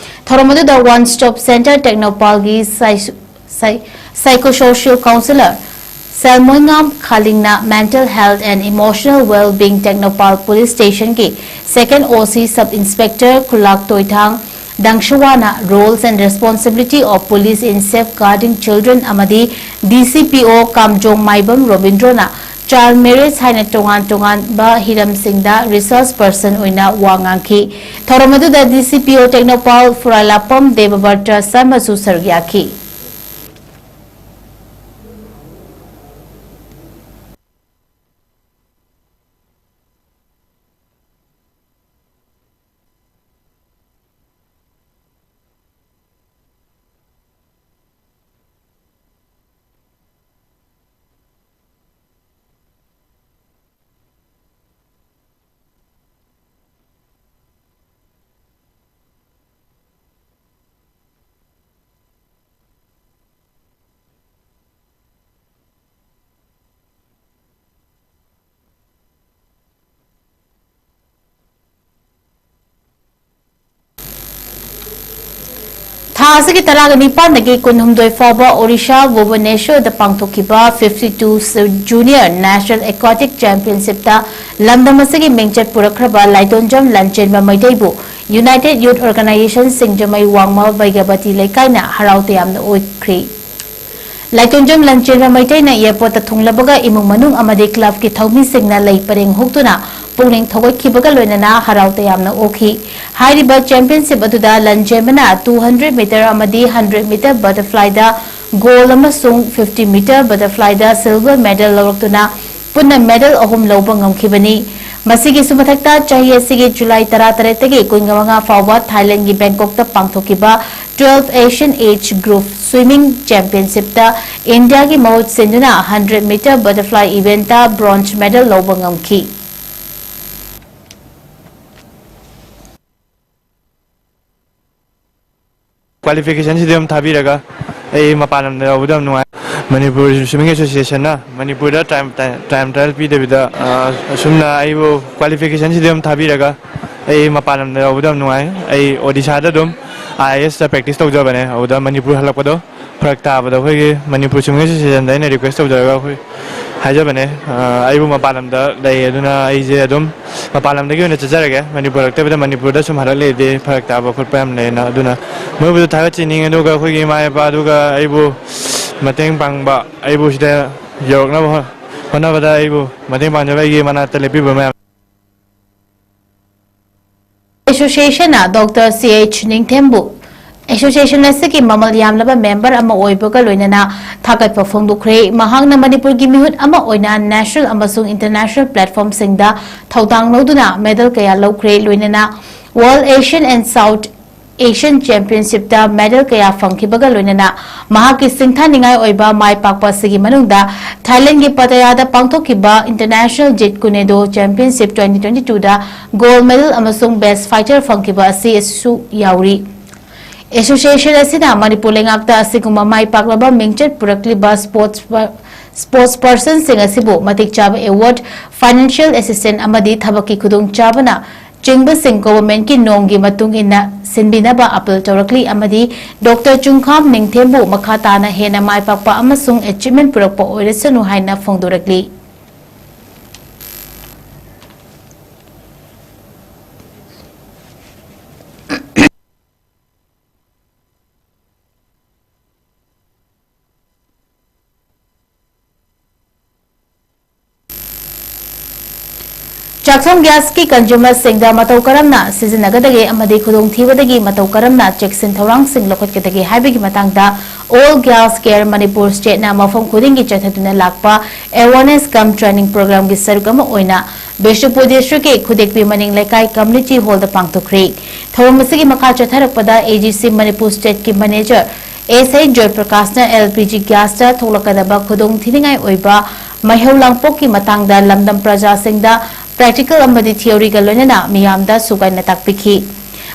ꯊꯧꯔꯝ ꯑꯗꯨꯗ One Stop Center Technopal ꯒꯤ psy-, psy-, Psychosocial Counsellor ꯁꯦꯜꯃꯣꯏꯉꯥꯝ ꯈꯥꯂꯤꯡꯅ Mental Health and Emotional Wellbeing Technopal Police Station ꯒꯤ Second O C Sub Inspector ꯈꯨꯂꯥꯛ ꯇꯣꯏꯊꯥꯡ ꯗꯪꯁꯨꯋꯥꯅ Roles and Responsibility of Police in Safeguarding Children ꯑꯃꯗꯤ D C P O ꯀꯥꯝꯖꯣꯡ ꯃꯥꯏꯕꯝ ꯔꯣꯕꯤꯟꯗ꯭ꯔꯣꯅ Child Marriage ꯍꯥꯏꯅ ꯇꯣꯉꯥꯟ ꯇꯣꯉꯥꯟꯕ ꯍꯤꯔꯝꯁꯤꯡꯗ resource person ꯑꯣꯏꯅ ꯋꯥ ꯉꯥꯡꯈꯤ꯫ ꯊꯧꯔꯝ ꯑꯗꯨꯗ D C P O Technopal ꯐꯨꯔꯥꯂꯥꯄꯝ ꯗꯦꯕꯕ꯭ꯔꯇ ꯁꯔꯃꯁꯨ ꯁꯔꯨꯛ ꯌꯥꯈꯤ꯫ ꯊꯥ ꯑꯁꯤꯒꯤ ꯇꯔꯥꯒ ꯅꯤꯄꯥꯟꯗꯒꯤ ꯀꯨꯟꯍꯨꯝꯗꯣꯏ ꯐꯥꯎꯕ ꯑꯣꯔꯤꯁꯥ ꯚꯨꯕꯅꯦꯁ꯭ꯋꯔꯗ ꯄꯥꯡꯊꯣꯛꯈꯤꯕ fifty two Junior National Aquatic Championship ꯇ ꯂꯝꯗꯝ ꯑꯁꯤꯒꯤ ꯃꯤꯡꯆꯠ ꯄꯨꯔꯛꯈ꯭ꯔꯕ ꯂꯥꯏꯇꯣꯟꯖꯝ ꯂꯟꯆꯦꯟꯕ ꯃꯩꯇꯩꯕꯨ United Youth Organization ꯁꯤꯡꯖꯃꯩ ꯋꯥꯡꯃ ꯕꯩꯒꯕꯇꯤ ꯂꯩꯀꯥꯏꯅ ꯍꯔꯥꯎ ꯇꯌꯥꯝꯅ ꯑꯣꯛꯈ꯭ꯔꯤ꯫ ꯂꯥꯏꯇꯣꯟꯖꯝ ꯂꯟꯆꯦꯟꯕ ꯃꯩꯇꯩꯅ airport ꯇ ꯊꯨꯡꯂꯕꯒ ꯏꯃꯨꯡ ꯃꯅꯨꯡ ꯑꯃꯗꯤ club ꯀꯤ ꯊꯧꯃꯤꯁꯤꯡꯅ ꯂꯩ ꯄꯔꯦꯡ ꯍꯨꯛꯇꯨꯅ ꯄꯨꯛꯅꯤꯡ ꯊꯧꯒꯠꯈꯤꯕꯒ ꯂꯣꯏꯅꯅ ꯍꯔꯥꯎ ꯇꯌꯥꯝꯅ ꯑꯣꯛꯈꯤ꯫ ꯍꯥꯏꯔꯤꯕ championship ꯑꯗꯨꯗ ꯂꯟꯆꯦꯟꯕꯅ two hundred meter ꯑꯃꯗꯤ hundred meter butterfly ꯗ gold ꯑꯃꯁꯨꯡ fifty meter butterfly ꯗ silver medal ꯂꯧꯔꯛꯇꯨꯅ ꯄꯨꯟꯅ medal ꯑꯍꯨꯝ ꯂꯧꯕ ꯉꯝꯈꯤꯕꯅꯤ꯫ ꯃꯁꯤꯒꯤꯁꯨ ꯃꯊꯛꯇ ꯆꯍꯤ ꯑꯁꯤꯒꯤ July ꯇꯔꯥꯇꯔꯦꯠꯇꯒꯤ ꯀꯨꯟꯃꯉꯥ ꯐꯥꯎꯕ Thailand ꯒꯤ Bangkok ꯇ ꯄꯥꯡꯊꯣꯛꯈꯤꯕ Twelve Asian Age Group Swimming Championshipꯇ ꯏꯟꯗꯤꯌꯥꯒꯤ ꯃꯍꯨꯠ ꯁꯤꯟꯗꯨꯅ hundred meter butterfly eventꯇ bronze medal ꯂꯧꯕ ꯉꯝꯈꯤ꯫ Qualificationꯁꯤꯗꯤ ꯑꯗꯨꯝ ꯊꯥꯕꯤꯔꯒ ꯑꯩ ꯃꯄꯥꯟ ꯂꯝꯗ ꯌꯥꯎꯕꯗ ꯌꯥꯝ ꯅꯨꯡꯉꯥꯏ꯫ ꯃꯅꯤꯄꯨꯔ Swimming Associationꯅ ꯃꯅꯤꯄꯨꯔꯗ time, time trial ꯄꯤꯗꯕꯤꯗ, ꯑ, ꯑꯁꯨꯝꯅ ꯑꯩꯕꯨ qualificationꯁꯤꯗꯤ ꯑꯗꯨꯝ ꯊꯥꯕꯤꯔꯒ ꯑꯩ ꯃꯄꯥꯟ ꯂꯝꯗ ꯌꯥꯎꯕꯗ ꯌꯥꯝ ꯅꯨꯡꯉꯥꯏ꯫ ꯑꯩ ꯑꯣꯗꯤꯁꯥꯗ ꯑꯗꯨꯝ IASꯇ practice ꯇꯧꯖꯕꯅꯦ꯫ ꯑꯗꯨꯗ ꯃꯅꯤꯄꯨꯔ ꯍꯜꯂꯛꯄꯗꯣ ꯐꯔꯛ ꯇꯥꯕꯗꯣ ꯑꯩꯈꯣꯏꯒꯤ ꯃꯅꯤꯄꯨꯔ Swimming Associationꯗ ꯑꯩꯅ request ꯇꯧꯖꯔꯒ ꯑꯩꯈꯣꯏ ꯍꯥꯏꯖꯕꯅꯦ꯫ ꯑ, ꯑꯩꯕꯨ ꯃꯄꯥꯟ ꯂꯝꯗ ꯂꯩ, ꯑꯗꯨꯅ ꯑꯩꯁꯦ ꯑꯗꯨꯝ ꯃꯄꯥꯟ ꯂꯝꯗꯒꯤ ꯑꯣꯏꯅ ꯆꯠꯆꯔꯒꯦ꯫ ꯃꯅꯤꯄꯨꯔ ꯍꯜꯂꯛꯇꯕꯤꯗ ꯃꯅꯤꯄꯨꯔꯗ ꯁꯨꯝ ꯍꯜꯂꯛ ꯂꯩꯔꯗꯤ ꯐꯔꯛ ꯇꯥꯕ ꯈꯣꯠꯄ ꯌꯥꯝ ꯂꯩꯌꯦꯅ꯫ ꯑꯗꯨꯅ ꯃꯣꯏꯕꯨꯁꯨ ꯊꯥꯒꯠꯆꯅꯤꯡꯉꯤ, ꯑꯗꯨꯒ ꯑꯩꯈꯣꯏꯒꯤ ꯏꯃꯥ ꯏꯄꯥ, ꯑꯗꯨꯒ ꯑꯩꯕꯨ ꯃꯇꯦꯡ ꯄꯥꯡꯕ, ꯑꯩꯕꯨ ꯁꯤꯗ ꯌꯧꯔꯛꯅꯕ ꯍꯣ-, ꯍꯣꯠꯅꯕꯗ ꯑꯩꯕꯨ ꯃꯇꯦꯡ ꯄꯥꯡꯖꯕ ꯑꯩꯒꯤ ꯃꯅꯥꯛꯇ ꯂꯦꯞꯄꯤꯕ ꯃꯌꯥꯝ꯫ Associationꯅ Doctor C H ꯅꯤꯡꯊꯦꯝꯕꯨ Association ꯑꯁꯤꯒꯤ ꯃꯃꯜ ꯌꯥꯝꯂꯕ member ꯑꯃ ꯑꯣꯏꯕꯒ ꯂꯣꯏꯅꯅ ꯊꯥꯒꯠꯄ ꯐꯣꯡꯗꯣꯛꯈ꯭ꯔꯦ꯫ ꯃꯍꯥꯛꯅ ꯃꯅꯤꯄꯨꯔꯒꯤ ꯃꯤꯍꯨꯠ ꯑꯃ ꯑꯣꯏꯅ national ꯑꯃꯁꯨꯡ international platformꯁꯤꯡꯗ ꯊꯧꯗꯥꯡ ꯂꯧꯗꯨꯅ medal ꯀꯌꯥ ꯂꯧꯈ꯭ꯔꯦ, ꯂꯣꯏꯅꯅ World Asian and South Asian Championshipꯇ medal ꯀꯌꯥ ꯐꯪꯈꯤꯕꯒ ꯂꯣꯏꯅꯅ ꯃꯍꯥꯛꯀꯤ ꯁꯤꯡꯊꯥꯅꯤꯡꯉꯥꯏ ꯑꯣꯏꯕ ꯃꯥꯏ ꯄꯥꯛꯄ ꯑꯁꯤꯒꯤ ꯃꯅꯨꯡꯗ Thailandꯒꯤ Pattayaꯗ ꯄꯥꯡꯊꯣꯛꯈꯤꯕ International Jeet Kune Do Championship twenty twenty-twoꯗ gold medal ꯑꯃꯁꯨꯡ best fighter ꯐꯪꯈꯤꯕ ꯑꯁꯤ ꯑꯁꯤꯁꯨ ꯌꯥꯎꯔꯤ꯫ Association ꯑꯁꯤꯅ ꯃꯅꯤꯄꯨꯔ ꯂꯩꯉꯥꯛꯇ ꯑꯁꯤꯒꯨꯝꯕ ꯃꯥꯏ ꯄꯥꯛꯂꯕ ꯃꯤꯡꯆꯠ ꯄꯨꯔꯛꯂꯤꯕ sports per-, sports personꯁꯤꯡ ꯑꯁꯤꯕꯨ ꯃꯇꯤꯛ ꯆꯥꯕ award, financial assistance ꯑꯃꯗꯤ ꯊꯕꯛꯀꯤ ꯈꯨꯗꯣꯡꯆꯥꯕꯅ ꯆꯤꯡꯕꯁꯤꯡ governmentꯀꯤ ꯅꯣꯡꯒꯤ ꯃꯇꯨꯡ ꯏꯟꯅ ꯁꯤꯟꯕꯤꯅꯕ appeal ꯇꯧꯔꯛꯂꯤ ꯑꯃꯗꯤ Doctor ꯆꯨꯡꯈꯥꯝ ꯅꯤꯡꯊꯦꯝꯕꯨ ꯃꯈꯥ ꯇꯥꯅ ꯍꯦꯟꯅ ꯃꯥꯏ ꯄꯥꯛꯄ ꯑꯃꯁꯨꯡ achievement ꯄꯨꯔꯛꯄ ꯑꯣꯏꯔꯁꯅꯨ ꯍꯥꯏꯅ ꯐꯣꯡꯗꯣꯔꯛꯂꯤ꯫ ꯆꯥꯛꯊꯣꯡ gasꯀꯤ consumerꯁꯤꯡꯗ ꯃꯇꯧ ꯀꯔꯝꯅ ꯁꯤꯖꯤꯟꯅꯒꯗꯒꯦ ꯑꯃꯗꯤ ꯈꯨꯗꯣꯡꯊꯤꯕꯗꯒꯤ ꯃꯇꯧ ꯀꯔꯝꯅ ꯆꯦꯛꯁꯤꯟ ꯊꯧꯔꯥꯡꯁꯤꯡ ꯂꯧꯈꯠꯀꯗꯒꯦ ꯍꯥꯏꯕꯒꯤ ꯃꯇꯥꯡꯗ All Girls Care Manipur State ꯅ ꯃꯐꯝ ꯈꯨꯗꯤꯡꯒꯤ ꯆꯠꯊꯗꯨꯅ ꯂꯥꯛꯄ Awareness cum Training Program ꯒꯤ ꯁꯔꯨꯛ ꯑꯃ ꯑꯣꯏꯅ ꯕꯤꯁꯅꯨꯄꯨꯔ District ꯀꯤ ꯈꯨꯗꯦꯛꯄꯤ ꯃꯅꯤꯡ ꯂꯩꯀꯥꯏ Community Hall ꯗ ꯄꯥꯡꯊꯣꯛꯈ꯭ꯔꯦ꯫ ꯊꯧꯔꯝ ꯑꯁꯤꯒꯤ ꯃꯈꯥ ꯆꯠꯊꯔꯛꯄꯗ A G C Manipur State ꯀꯤ Manager S I joy ꯄ꯭ꯔꯀꯥꯁꯅ L P G gas ꯇ ꯊꯣꯛꯂꯛꯀꯗꯕ ꯈꯨꯗꯣꯡꯊꯤꯅꯤꯡꯉꯥꯏ ꯑꯣꯏꯕ ꯃꯩꯍꯧ ꯂꯥꯡꯄꯣꯛꯀꯤ ꯃꯇꯥꯡꯗ ꯂꯝꯗꯝ ꯄ꯭ꯔꯖꯥꯁꯤꯡꯗ practical ꯑꯃꯗꯤ theory ꯒ ꯂꯣꯏꯅꯅ ꯃꯤꯌꯥꯝꯗ ꯁꯨꯒꯥꯏꯅ ꯇꯥꯛꯄꯤꯈꯤ꯫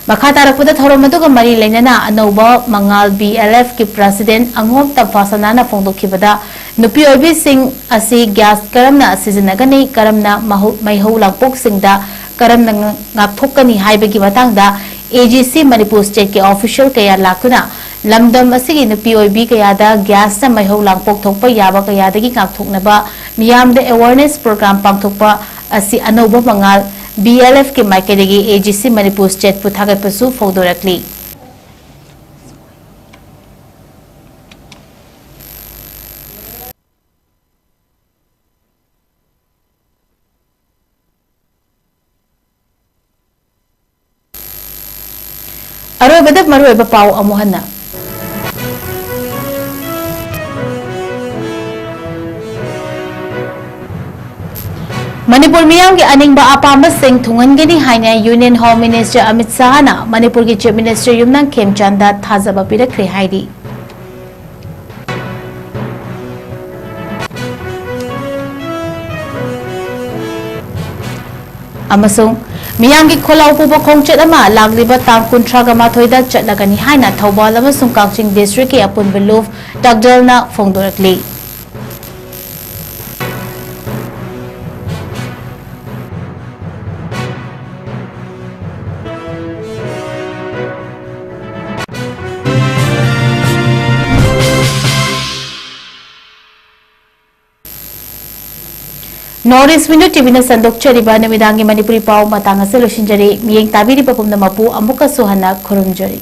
ꯃꯈꯥ ꯇꯥꯔꯛꯄꯗ ꯊꯧꯔꯝ ꯑꯗꯨꯒ ꯃꯔꯤ ꯂꯩꯅꯅ ꯑꯅꯧꯕ ꯃꯉꯥꯜ B L F ꯀꯤ President ꯑꯉꯣꯝ ꯇꯝꯐꯥꯁꯅꯥꯅ ꯐꯣꯡꯗꯣꯛꯈꯤꯕꯗ, ꯅꯨꯄꯤ ꯑꯣꯏꯕꯤꯁꯤꯡ ꯑꯁꯤ gas ꯀꯔꯝꯅ ꯁꯤꯖꯤꯟꯅꯒꯅꯤ, ꯀꯔꯝꯅ ꯃꯍꯧ-, ꯃꯩꯍꯧ ꯂꯥꯡꯄꯣꯛꯁꯤꯡꯗ ꯀꯔꯝꯅ ꯉ-, ꯉꯥꯛꯊꯣꯛꯀꯅꯤ ꯍꯥꯏꯕꯒꯤ ꯃꯇꯥꯡꯗ A G C Manipur State ꯀꯤ official ꯀꯌꯥ ꯂꯥꯛꯇꯨꯅ ꯂꯝꯗꯝ ꯑꯁꯤꯒꯤ ꯅꯨꯄꯤ ꯑꯣꯏꯕꯤ ꯀꯌꯥꯗ gas ꯅ ꯃꯩꯍꯧ ꯂꯥꯡꯄꯣꯛ ꯊꯣꯛꯄ ꯌꯥꯕ ꯀꯌꯥꯗꯒꯤ ꯉꯥꯛꯊꯣꯛꯅꯕ ꯃꯤꯌꯥꯝꯗ awareness program ꯄꯥꯡꯊꯣꯛꯄ ꯑꯁꯤ ꯑꯅꯧꯕ ꯃꯉꯥꯜ B L F ꯀꯤ ꯃꯥꯏꯀꯩꯗꯒꯤ A G C Manipur State ꯄꯨ ꯊꯥꯒꯠꯄꯁꯨ ꯐꯣꯡꯗꯣꯔꯛꯂꯤ꯫ ꯑꯔꯣꯏꯕꯗ ꯃꯔꯨꯑꯣꯏꯕ ꯄꯥꯎ ꯑꯃꯨꯛ ꯍꯟꯅ꯫ ꯃꯅꯤꯄꯨꯔ ꯃꯤꯌꯥꯝꯒꯤ ꯑꯅꯤꯡꯕ ꯑꯄꯥꯝꯕꯁꯤꯡ ꯊꯨꯡꯍꯟꯒꯅꯤ ꯍꯥꯏꯅ Union Home Minister ꯑꯃꯤꯠ ꯁꯥꯍꯅ ꯃꯅꯤꯄꯨꯔꯒꯤ Chief Minister ꯌꯨꯝꯅꯥꯝ ꯈꯦꯝꯆꯥꯟꯗ ꯊꯥꯖꯕ ꯄꯤꯔꯛꯈ꯭ꯔꯦ ꯍꯥꯏꯔꯤ꯫ ꯑꯃꯁꯨꯡ ꯃꯤꯌꯥꯝꯒꯤ ꯈꯣꯜꯂꯥꯎ ꯄꯨꯕ ꯈꯣꯡꯆꯠ ꯑꯃ ꯂꯥꯛꯂꯤꯕ ꯇꯥꯡ ꯀꯨꯟꯊ꯭ꯔꯥꯒ ꯃꯥꯊꯣꯏꯗ ꯆꯠꯂꯒꯅꯤ ꯍꯥꯏꯅ ꯊꯧꯕꯥꯜ ꯑꯃꯁꯨꯡ ꯀꯛꯆꯤꯡ district ꯀꯤ ꯑꯄꯨꯟꯕ ꯂꯨꯞ ꯇꯥꯛꯗꯦꯜꯅ ꯐꯣꯡꯗꯣꯔꯛꯂꯤ꯫ North East Window T V ꯅ ꯁꯟꯗꯣꯛꯆꯔꯤꯕ ꯅꯨꯃꯤꯗꯥꯡꯒꯤ ꯃꯅꯤꯄꯨꯔꯤ ꯄꯥꯎ ꯃꯇꯥꯡ ꯑꯁꯤ ꯂꯣꯏꯁꯤꯟꯖꯔꯦ꯫ ꯃꯤꯠꯌꯦꯡ ꯇꯥꯕꯤꯔꯤꯕ ꯄꯨꯝꯅꯃꯛꯄꯨ ꯑꯃꯨꯛꯀꯁꯨ ꯍꯟꯅ ꯈꯨꯔꯨꯝꯖꯔꯤ꯫